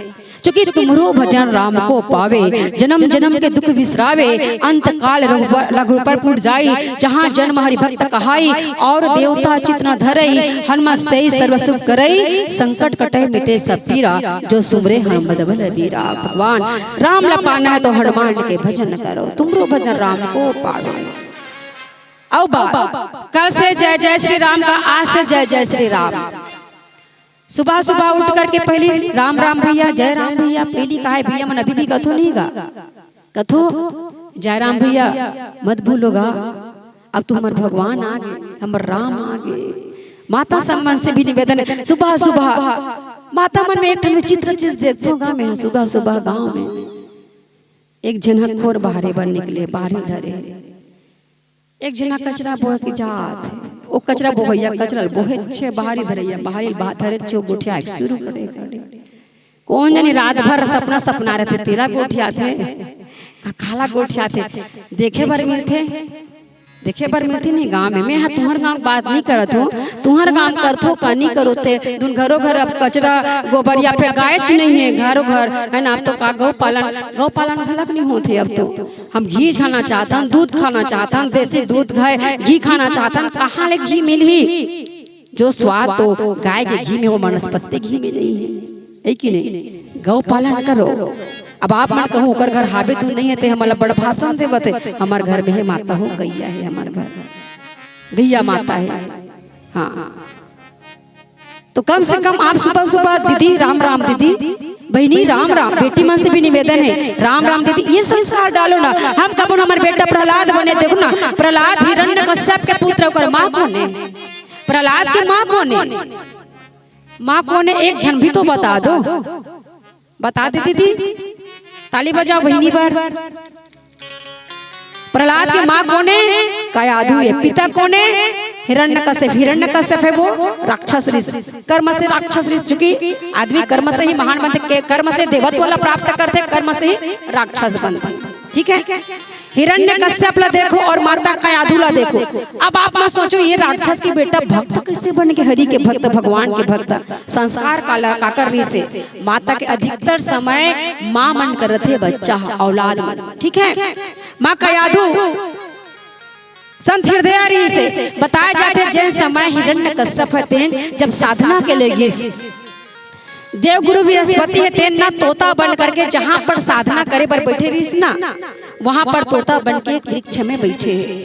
चूंकि तुम्हरो भजन राम को पावे, जन्म जन्म के दुख बिसरावे, अंत काल रघुबर, रघुबर पुर जाई, जहाँ जन्म हरि भक्त कहाई, और देवता चित न धरई, हनुमत सेई सर्व सुख करई, संकट कटे मिटे सब पीरा, जो सुमरे हनुमत बल बीरा। भगवान राम ला पाना है तो हनुमान के भजन करो, तुम्हरो भजन राम को पावे। अउ बा, कल से जय जय श्री राम का, आज से जय जय श्री राम। सुबह सुबह उठ करके पहली राम राम भैया, जय राम भैया, पहली कहा है भैया मन अभी भी कथो नहीं गा, कथो जय राम भैया मत भूलो गा, अब तो हमर भगवान आ गे, हमर राम आ गे। माता सब मन से भी निवेदन है, सुबह सुबह माता मन में एक ठन विचित्र चीज देखथो गा मैं, सुबह सुबह गांव में एक झन ह खोर बाहरे बर निकले, बाहरी धरे, एक झन ह कचरा बोहे के जात हे, ओ कचरा बोहैया कचरा ल बोहे छे, बाहरी धरैया बाहरी ल बा-, धरे छे, ओ गोठियाए के शुरू करे, करे। कोन जनी रात भर सपना सपना रथे, तेला गोठियाथे, का-, काला गोठियाथे, देखे बर मिलथे, देखे बर मिलथे नहीं गांव में। मैं हा तुहर गांव के बात नहीं करत हूँ, तुहर गांव करथो का नहीं करो ते, दुन घरो घर अब कचरा गोबर या फेर गायच नहीं है, घरो घर है ना, अब तो का गौ पालन, गौ पालन घलक नहीं होथे अब तो। हम घी खाना चाहथन, दूध खाना चाहथन, देसी दूध घाय घी खाना चाहथन, कहाँ ले घी मिलही? जो स्वाद तो गाय के घी में हो, वनस्पति घी में नहीं है, है कि नहीं? गौ पालन करो। अब आप मन कहूँ ओकर घर हाबे दूध नहीं है, ते हमला बड़ भाषण देवत है। हमार घर में है माता हो, गैया है हमार घर, गैया माता है। हाँ, तो कम से कम आप सुबह सुबह दीदी राम राम, दीदी बहिनी राम राम, बेटी मन से भी निवेदन है, राम राम दीदी, ये संस्कार डालो ना। हम कबो हमार बेटा प्रहलाद बने, देखो ना, प्रहलाद हिरण्यकश्यप के पुत्र, ओकर माँ कोन है? प्रहलाद के माँ कोन है? माँ कोन है? एक झन भी तो बता दो, बता दे दीदी, ताली बजाओ बहिनी बर। प्रहलाद के माँ कोन हे? कयाधु हे। पिता कोन हे? हिरण्यकश्यप। हिरण्यकश्यप हे वो राक्षस ऋषि, कर्म से राक्षस ऋषि, चूंकि आदमी कर्म से ही महान बनथे, के-, कर्म से देवत्व ला प्राप्त करथे, कर्म से ही राक्षस बनथे। ठीक है, हिरण्यकश्यप ला देखो और माता कयाधु ला देखो। अब आप मत सोचो ये राक्षस के बेटा भक्त कैसे बन के, हरि के भक्त, भगवान के भक्त। संस्कार काला काकर ऋषि, माता के अधिकतर समय माँ मन करथे बच्चा, औलाद मन। ठीक है, माँ कयाधु संत हृदय ऋषि बताए जाथे, जेन समय हिरण्यकश्यप हे तेन जब साधना के लिए गिस, देवगुरु बृहस्पति हे तेन ना तोता बन करके जहाँ पर साधना करे बर बैठे रहिस ना, वहाँ पर तोता बन के एक वृक्ष में बैठे हे।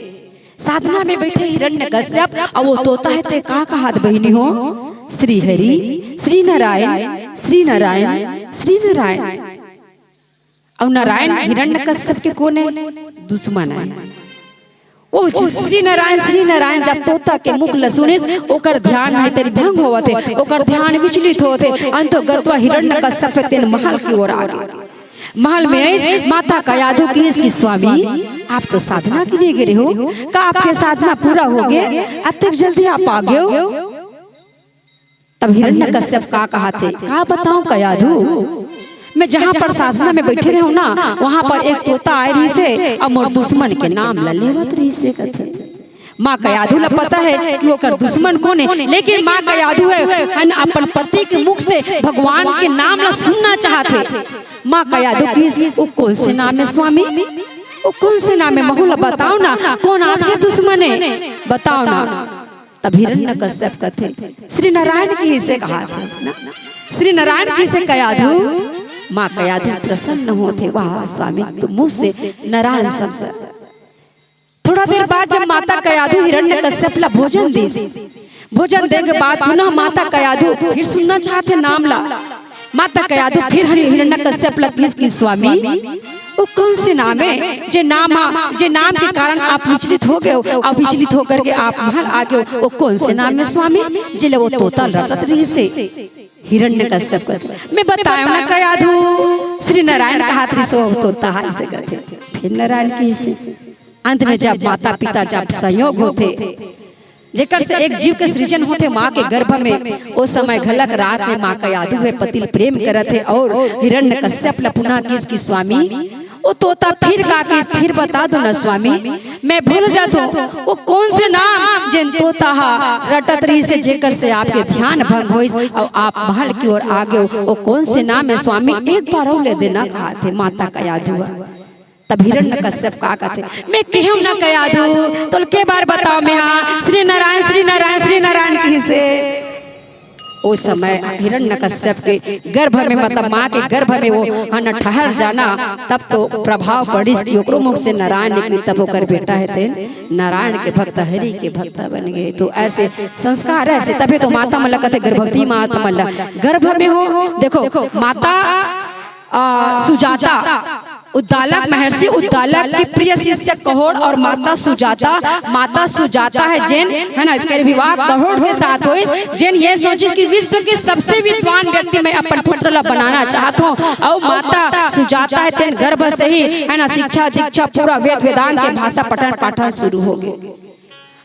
साधना में बैठे हिरण्यकश्यप, अउ वो तोता हे ते का कहात बहिनी हो? श्री हरि, श्री नारायण, श्री नारायण, श्री नारायण। अउ नारायण हिरण्यकश्यप के कोन हे? दुश्मन हे। ओ श्री नारायण, श्री नारायण जब तोता के मुख ल सुनिस, ओकर ध्यान हे तेन भंग होवत हे, ओकर ध्यान विचलित होवत हे। अंतो गत्वा हिरण्यकश्यप तेन महल की ओर आगे। महल में आइस, माता कयाधु कहिस कि स्वामी, आप तो साधना के लिए गे रहे हो, का आपके साधना पूरा हो गे? अतेक जल्दी आप आ गे हो? तब हिरण्यकश्यप का कहाथे, का बताऊं कयाधु, मैं जहां पर साधना में बैठे रहे हूं ना, वहां पर एक तोता आए रहिसे अउ मोर दुश्मन के नाम ल लेवत रहिसे कथे। माँ कयाधु ल पता हे कि ओकर दुश्मन कोन हे, लेकिन माँ कयाधु हे, हे न, अपन पति के मुख से भगवान के नाम ल सुनना चाहथे। माँ कयाधु कहिस, वो कोन से नाम हे स्वामी? वो कोन से नाम हे? महू ल बताव ना, कोन आपके दुश्मन हे? बताव ना। तब हिरण्यकश्यप कथे, श्री नारायण कहिसे कहाथे ना, श्री नारायण कहिसे कयाधु। माँ कयाधु प्रसन्न होथे, वाह स्वामी, तू मुंह से नारायण शब्द। थोड़ा देर बाद जब माता कयाधु हिरण्यकश्यप ला भोजन दिस, भोजन दे के बाद पुनः माता कयाधु फिर सुनना चाहथे नाम ला। माता कयाधु फिर हरि-, हिरण्यकश्यप ला कहिस कि स्वामी, वो कोन से नाम हे, जे नाम हा, जे नाम के कारण आप विचलित हो गे हो, अउ विचलित होकर के आप महल आ गे हो, वो कोन से नाम हे स्वामी, जेला वो तोता रटत रहिसे? हिरण्यकश्यप कथे, मैं बतायेंव ना कयाधु, श्री नारायण कहात रहिसे, वो तोता हा अइसे कथे। फिर नारायण कहिसे। अंत में जब माता पिता जब संयोग होथे, जेकर से एक जीव के सृजन होथे माँ के गर्भ में, ओ समय घलक रात में माँ कयाधु हे पति ल प्रेम करत हे अउ हिरण्यकश्यप ल पुनः कहिस कि स्वामी, ओ तोता फिर का कहिस, फिर बता दो ना स्वामी, मैं भूल जाथों, वो कोन से नाम जेन तोता हा रटत रहिसे, जेकर से आपके ध्यान भंग होइस अउ आप महल की ओर आ गे हो, वो कोन से नाम हे स्वामी, एक बार अउ ले देना कहाथे माता कयाधु हा। तब हिरण्यकश्यप का कथे, मैं कहेंव ना कयाधु, तोला के बार बतावंव मैं हा, श्री नारायण, श्री नारायण, श्री नारायण कहिसे। ओ समय हिरण्यकश्यप के गर्भ में, मतलब माँ के गर्भ में वो हा न ठहर जाना, तब तो प्रभाव पड़िस कि ओकरो मुख से नारायण निकलिस, तब ओकर बेटा हे तेन नारायण के भक्त, हरि के भक्त बन गे। तो अइसे संस्कार, अइसे तभे तो माता मन ला कथे, गर्भवती माता मन ला गर्भ में हो। देखो माता आ, सुजाता, उद्दालक, महर्षि उद्दालक के प्रिय शिष्य कहोड़ अउ माता सुजाता, माता सुजाता हे जेन, हे ना, के विवाह कहोड़ के साथ होइस, जेन ये सोचिस कि विश्व के सबसे विद्वान व्यक्ति मैं अपन पुत्र ला बनाना चाहत हंव, अउ माता सुजाता हे तेन गर्भ से ही, हे ना, शिक्षा दीक्षा पूरा वेद वेदांत के भाषा पठन पाठन शुरू हो गे।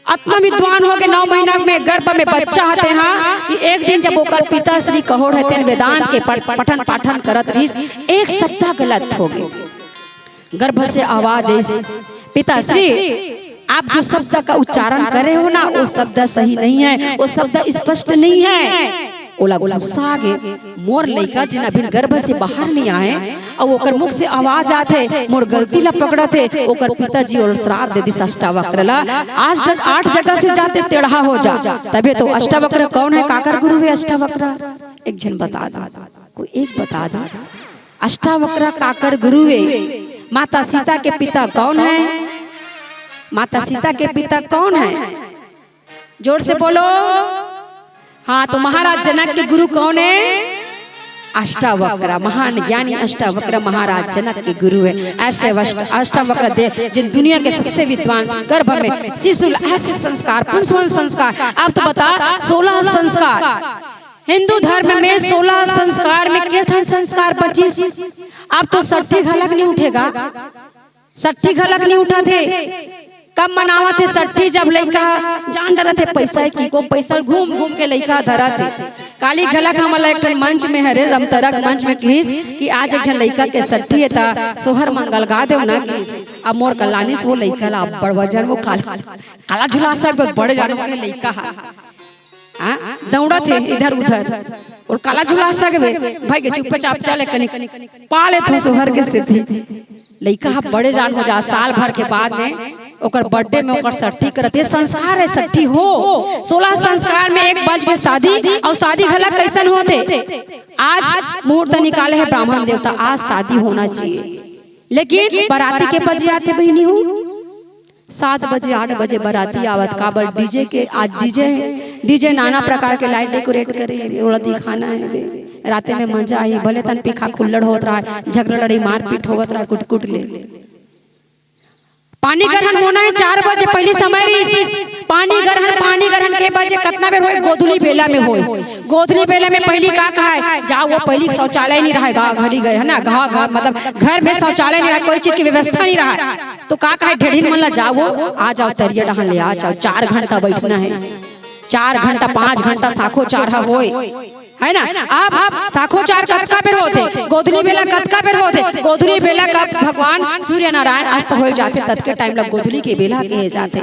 अतना विद्वान हो गे, नौ महीना में गर्भ में बच्चा हे तेन हा, कि एक दिन जब ओकर पिताश्री कहोड़ हे तेन वेदांत के पठ-, पठन पाठन करत रहिस, एक शब्द गलत हो गे। गर्भ से आवाज आइस, "पिताश्री, आप जो शब्द का उच्चारण करे हो ना, वो शब्द सही नहीं है, वो शब्द स्पष्ट नहीं है।" ओला गुस्सा आ गे, मोर लइका जेन अभी गर्भ से बाहर नइ आए, अउ ओकर मुख से आवाज आत हे, मोर गलती ला पकड़त हे, ओकर पिताजी ओला श्राप दे दिस अष्टावक्र ला, "आज ड-, आठ जगह से जाते टेढ़ा हो जा।" तभे तो अष्टावक्र कोन हे, काकर गुरु हे अष्टावक्र? एक झन बता दो, कोई एक बता दो। अष्टावक्र काकर गुरु हे? माता सीता के पिता कोन हे? माता सीता के पिता कोन हे? जोर से बोलो। हाँ, तो महाराज जनक के गुरु कोन हे? अष्टावक्र, महान ज्ञानी अष्टावक्र महाराज जनक के गुरु हे। अइसे अष्ट-, अष्टावक्र दे, जेन दुनिया के सबसे विद्वान, गर्भ में शिशुल, अइसे संस्कार, पुंसवन संस्कार। अब तो बता, सोलह संस्कार। हिंदू धर्म में सोलह संस्कार में के ठन संस्कार बचिस? अब तो सट्ठी घलक नइ उठे गा। सट्ठी घलक नइ उठत हे। कब मनावत हे सट्ठी? जब लइका जान डरत हे, पइसा हे कि को पइसा घूम घूम के लइका धरत हे। काली घलक हमन ला एक ठन मंच में, हरे रमतरक मंच में कहिस कि आज एक झन लइका के सट्ठी हे, त सोहर मंगल गा देव ना कहिस। अब मोर कलानिस वो लइका ला, अब्बड़ वजन, वो काला, काला झुलासा बड़े जान के लइका हा। हाँ, दौड़त हे इधर उधर, अउ काला झुलासा के बे, भाई के चुपचाप चले कनी पा लेथों सोहर के सेती। लइका ह बड़े जान हो जा, साल भर के बाद में ओकर birthday में ओकर सट्ठी करत हे। संस्कार हे सट्ठी हो, सोलह संस्कार में एक बज के शादी, अउ शादी घला कइसन होथे? आज मुहूर्त निकाले हे ब्राह्मण देवता, आज शादी होना चाहिए, लेकिन बराती के बजे आथे बहिनी हो, सात बजे, आठ बजे बराती आवत, काबर डीजे के, आज डीजे हे, डीजे नाना प्रकार के लाइट डेकोरेट करे हे, ओला दिखाना हे बे। राते में मजा आही, भले तन पीखा खुल्लड़ होत रहा, झगड़ा लड़ाई मारपीट होवत रहा, कुटकुट ले। पानी ग्रहण होना हे चार बजे, पहिली समय रहिस। पानी ग्रहण, पानी ग्रहण के बजे कतना बेर होय? गोधुली बेला में होय। गोधुली बेला में पहिली का कहाय? जाओ, वो पहिली शौचालय नहीं रहा, गाँव घरी गए, है ना, गाँव, गाँव, मतलब घर में शौचालय नहीं रहा, कोई चीज की व्यवस्था नहीं रहा, तो का कहाय? ढेढ़िन मन ला, जाओ, आ जाओ, तरिया डहान ले आ जाओ, चार घंटा बैठना हे, चार घंटा, पाँच घंटा साखोचार ह होय, है ना? अब, अब साखोचार कतका बेर होथे, गोधुली बेला कतका बेर होथे? गोधुली बेला कब भगवान सूर्य नारायण अस्त हो जाथे, ततके टाइम ला गोधुली के बेला कहे जाथे।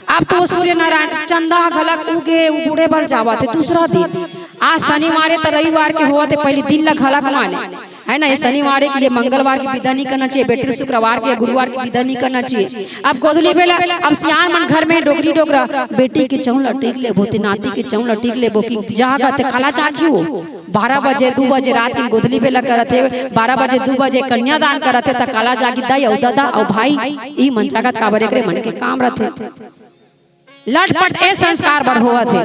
अब तो सूर्य नारायण चंदा घलक उगे, उ बूड़े बर जावत हे दूसरा दिन। आज शनिवार हे त रविवार के होवत हे, पहिली दिन ला घलक माने, है ना? ये शनिवार हे कि ये मंगलवार के बिदा नहीं करना चाहिए, बेटी शुक्रवार के, गुरुवार के बिदा नहीं करना चाहिए। अब गोधुली बेला, अब सियान मन घर में डोकरी डोकरा, बेटी के चौंला टीक लेबो, ते नाती के चौंला टीक लेबो कि जागा ते काला जागी हो। बारह बजे, दू बजे रात के गोधुली बेला करत हे, बारह बजे, दू बजे कन्यादान करत हे, त काला जागी दाई अउ ददा अउ भाई, ई मन जागत काबर, एकरे मन के काम रथे। लटपट ए संस्कार बर होवत हे।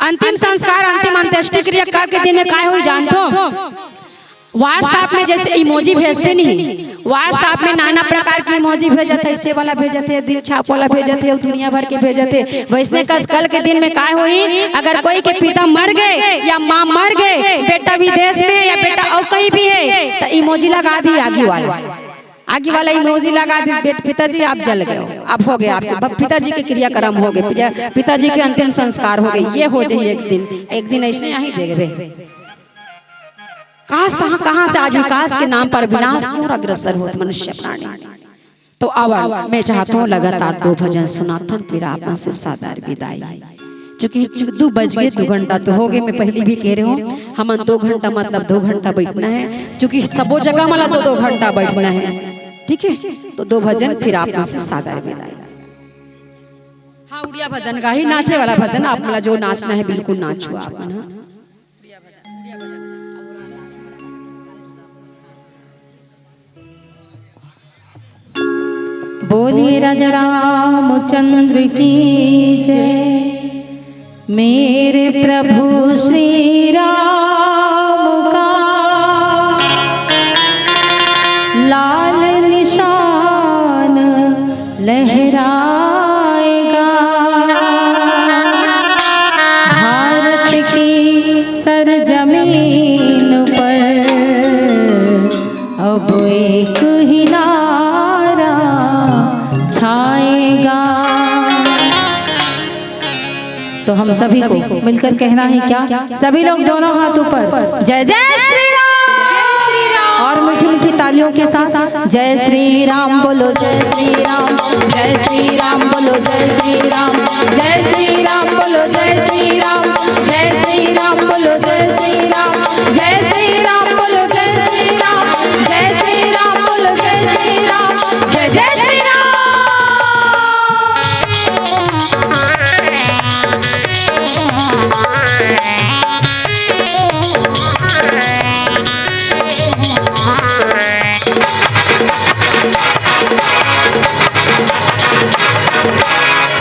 अंतिम संस्कार, अंतिम अंत्येष्टि क्रिया करके दिन में काय होही जानथो? WhatsApp में जैसे इमोजी भेजते नहीं, WhatsApp में नाना प्रकार के इमोजी भेजत हे, ऐसे वाला भेजत हे, दिल छाप वाला भेजत हे, दुनिया भर के भेजत हे। वैसने कस कल के दिन में काय होही, अगर कोई के पिता मर गए या माँ मर गए, बेटा विदेश में या बेटा अउ कहीं भी हे, त इमोजी लगा दी आगी वाला। आगी वाला इमोजी लगा दी, बेट, पिताजी आप जल गए हो, अब हो गया आपके, ब-, पिताजी के क्रियाक्रम हो गए, पिता-, पिताजी के अंतिम संस्कार हो गए। ये हो जाही एक दिन, एक दिन ऐसने आही देखबे। कहाँ से, कहाँ से आज विकास के नाम पर विनाश की ओर अग्रसर होत मनुष्य प्राणी। तो अवन मैं चाहत हूँ लगातार दो भजन सुनाथन, फिर आप मन से सादर विदाई। चूंकि चु-, दू बज गए, दू घंटा तो हो गए। मैं पहली भी कह रहे हूँ, हमन दो घंटा मतलब दो घंटा बैठना हे, चूंकि सबो जगह मला दो दो घंटा बैठना हे, ठीक हे? तो दो भजन फिर आप मन से सादर विदाई। हाँ, उड़िया भजन गाही, नाचे वाला भजन, आप मला जो नाचना हे बिल्कुल नाचो आप मन, हाँ। बोलिए राजा रामचंद्र की जय। मेरे प्रभु श्री राम का लाल निशान लहराएगा। भारत की सरजमीन पर अब एक ही नारा छाएगा। तो हम सभी को मिलकर कहना है क्या? सभी लोग दोनों हाथ ऊपर, जय जय श्री राम। और मीठी मीठी तालियों के साथ, जय श्री राम बोलो, जय श्री राम, जय श्री राम बोलो, जय श्री राम, जय श्री राम बोलो, जय श्री राम, जय श्री राम बोलो, जय श्री राम, जय श्री राम बोलो, जय श्री राम, जय श्री राम बोलो, जय श्री राम, जय जय श्री राम।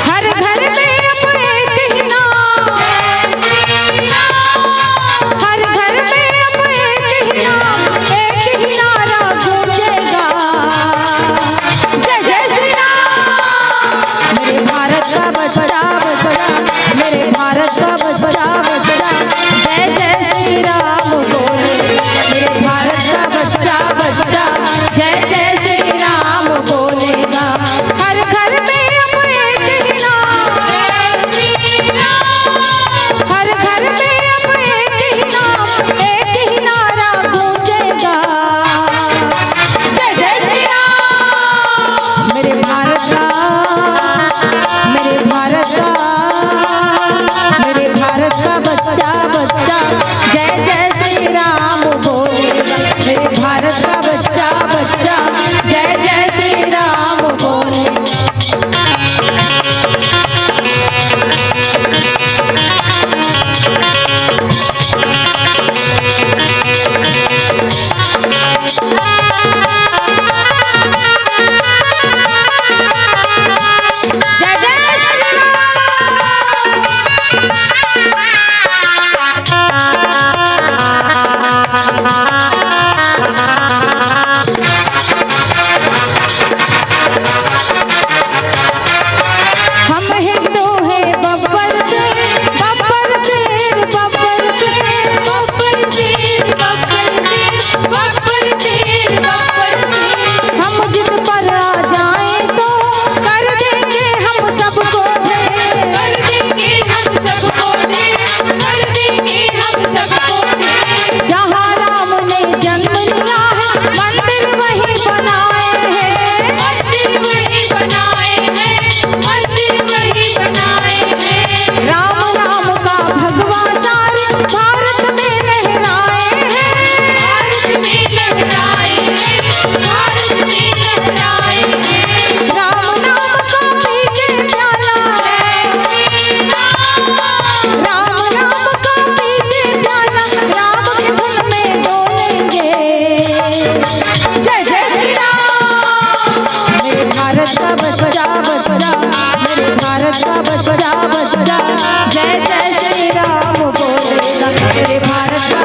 हर घर में अब एक ही नाम।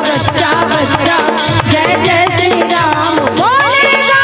बच्चा बच्चा जय जय श्री राम बोलेगा।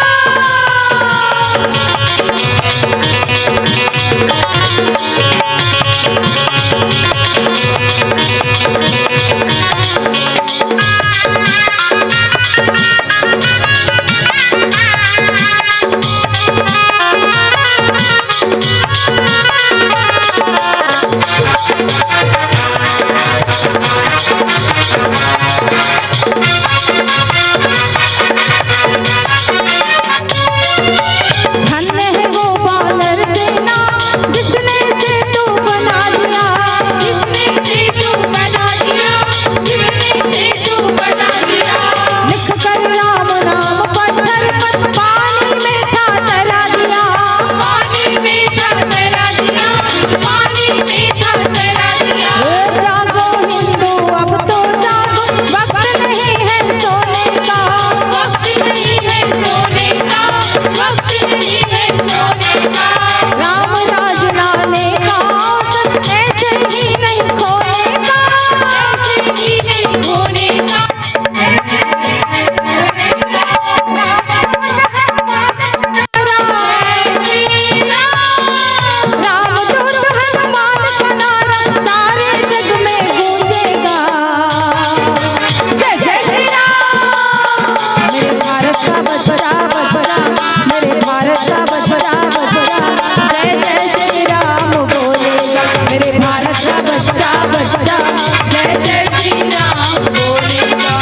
धन्य है वो वानर सेना, जिसने सेतु बना दिया, जिसने सेतु बना दिया, जिसने सेतु बना दिया। लिख कर राम नाम पत्थर पर पानी में था तैरा दिया, पानी में था तैरा दिया, पानी में था तैरा दिया। ओ जागो हिंदू, अब तो जागो, वक्त नहीं है सोने का, वक्त नहीं है सोने का, वक्त नहीं है सोने का। राम राज लाने का अवसर ऐसे ही नहीं खोने का, ऐसे ही नहीं खोने का। रामदूत हनुमान का नारा सारे जग में गूंजेगा। जय जय श्री राम। मेरे भारत का बच्चा बच्चा, मेरे भारत का बच्चा बच्चा, जय जय श्री राम बोलेगा। मेरे भारत का बच्चा बच्चा, जय जय श्री राम बोलेगा।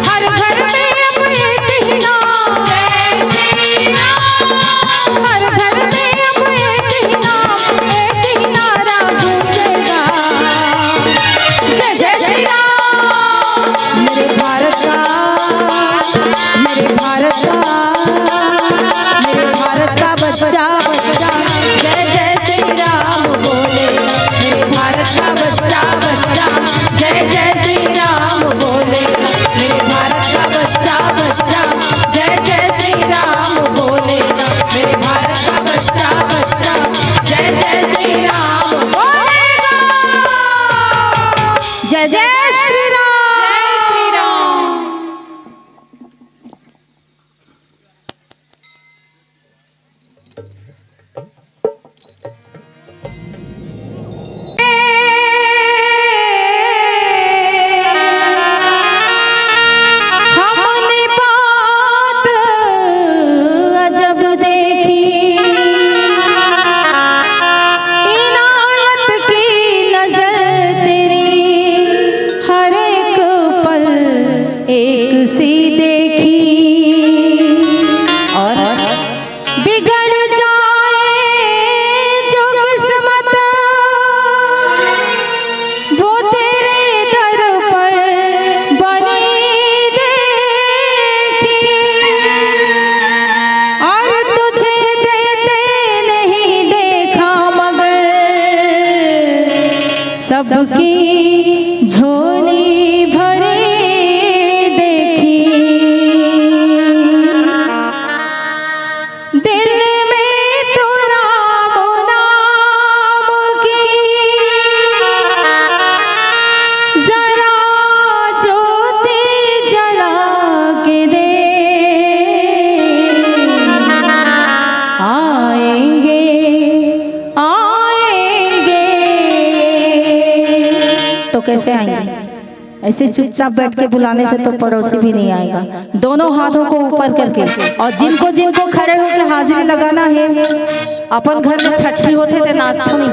हर घर में अब एक ही नाम, जय श्री राम। हर घर में अब एक ही नाम, एक ही नारा गूंजेगा, जय जय श्री राम। मेरे भारत का, मेरे भारत का, मेरे भारत का बच्चा बच्चा, जय जय श्री राम बोले। मेरे भारत का बच्चा बच्चा, जय जय श्री राम बोले। मेरे भारत का बच्चा बच्चा, जय जय श्री राम बोले। मेरे भारत का बच्चा बच्चा, जय जय श्री राम बोलेगा। जय जय श्री राम। जय श्री राम। हमने बात अजब देखी, इनायत की नजर तेरी हर एक पल एक सी देखी। और बिगड़ जाए जो किस्मत, वो तेरे दर पर बनी देखी। और तुझे देते नहीं देखा, मगर सबकी झोली भरी देखी। दिल में तो राम नाम की जरा ज्योति जला के दे। आएंगे, आएंगे। तो कैसे आएंगे? ऐसे चुपचाप बैठ के बुलाने से तो पड़ोसी भी नहीं आएगा। दोनों हाथों को ऊपर करके, और जिनको जिनको खड़े होकर हाजिरी लगाना है, अपन घर में छट्ठी होथे त नाचथो नहीं,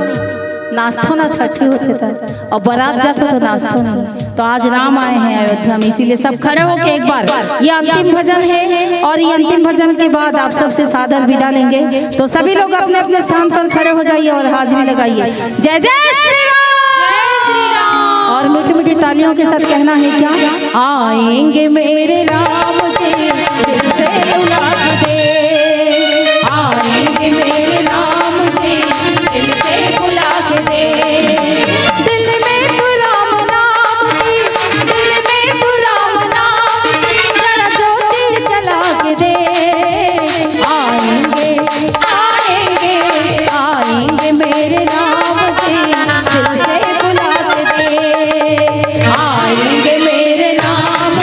नाचथो ना, छट्ठी होथे त, और बारात जाथो तो नाचथो नहीं। तो आज राम आए हैं अयोध्या में, इसीलिए सब खड़े होके एक बार, ये अंतिम भजन है और ये अंतिम भजन के बाद आप सबसे सादर विदा लेंगे। तो सभी लोग अपने अपने स्थान पर खड़े हो जाइए और हाजिरी लगाइए। जय जय श्री राम। जय श्री राम। और मीठी मीठी तालियों के साथ कहना है क्या? आएंगे मेरे राम जी, दिल से बुला के दे। आएंगे मेरे राम जी, दिल से बुला के दे। दिल में तो राम नाम की, दिल में तो राम नाम की, जरा ज्योति जला के दे। आएंगे, आएंगे, आएंगे मेरे राम जी, दिल से बुला के दे। आएंगे मेरे राम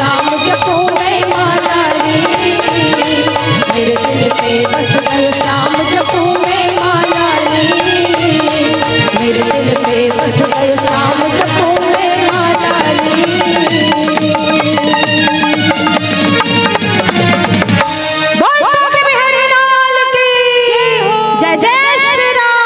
श्याम जपो मैं माला रे, मेरे दिल पे बस गयो श्याम जपो मैं माला रे, मेरे दिल पे बस गयो श्याम जपो मैं माला रे। बोल बाबे बिहारी लाल की जय, जय श्री राम।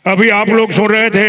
अभी आप लोग सुन रहे थे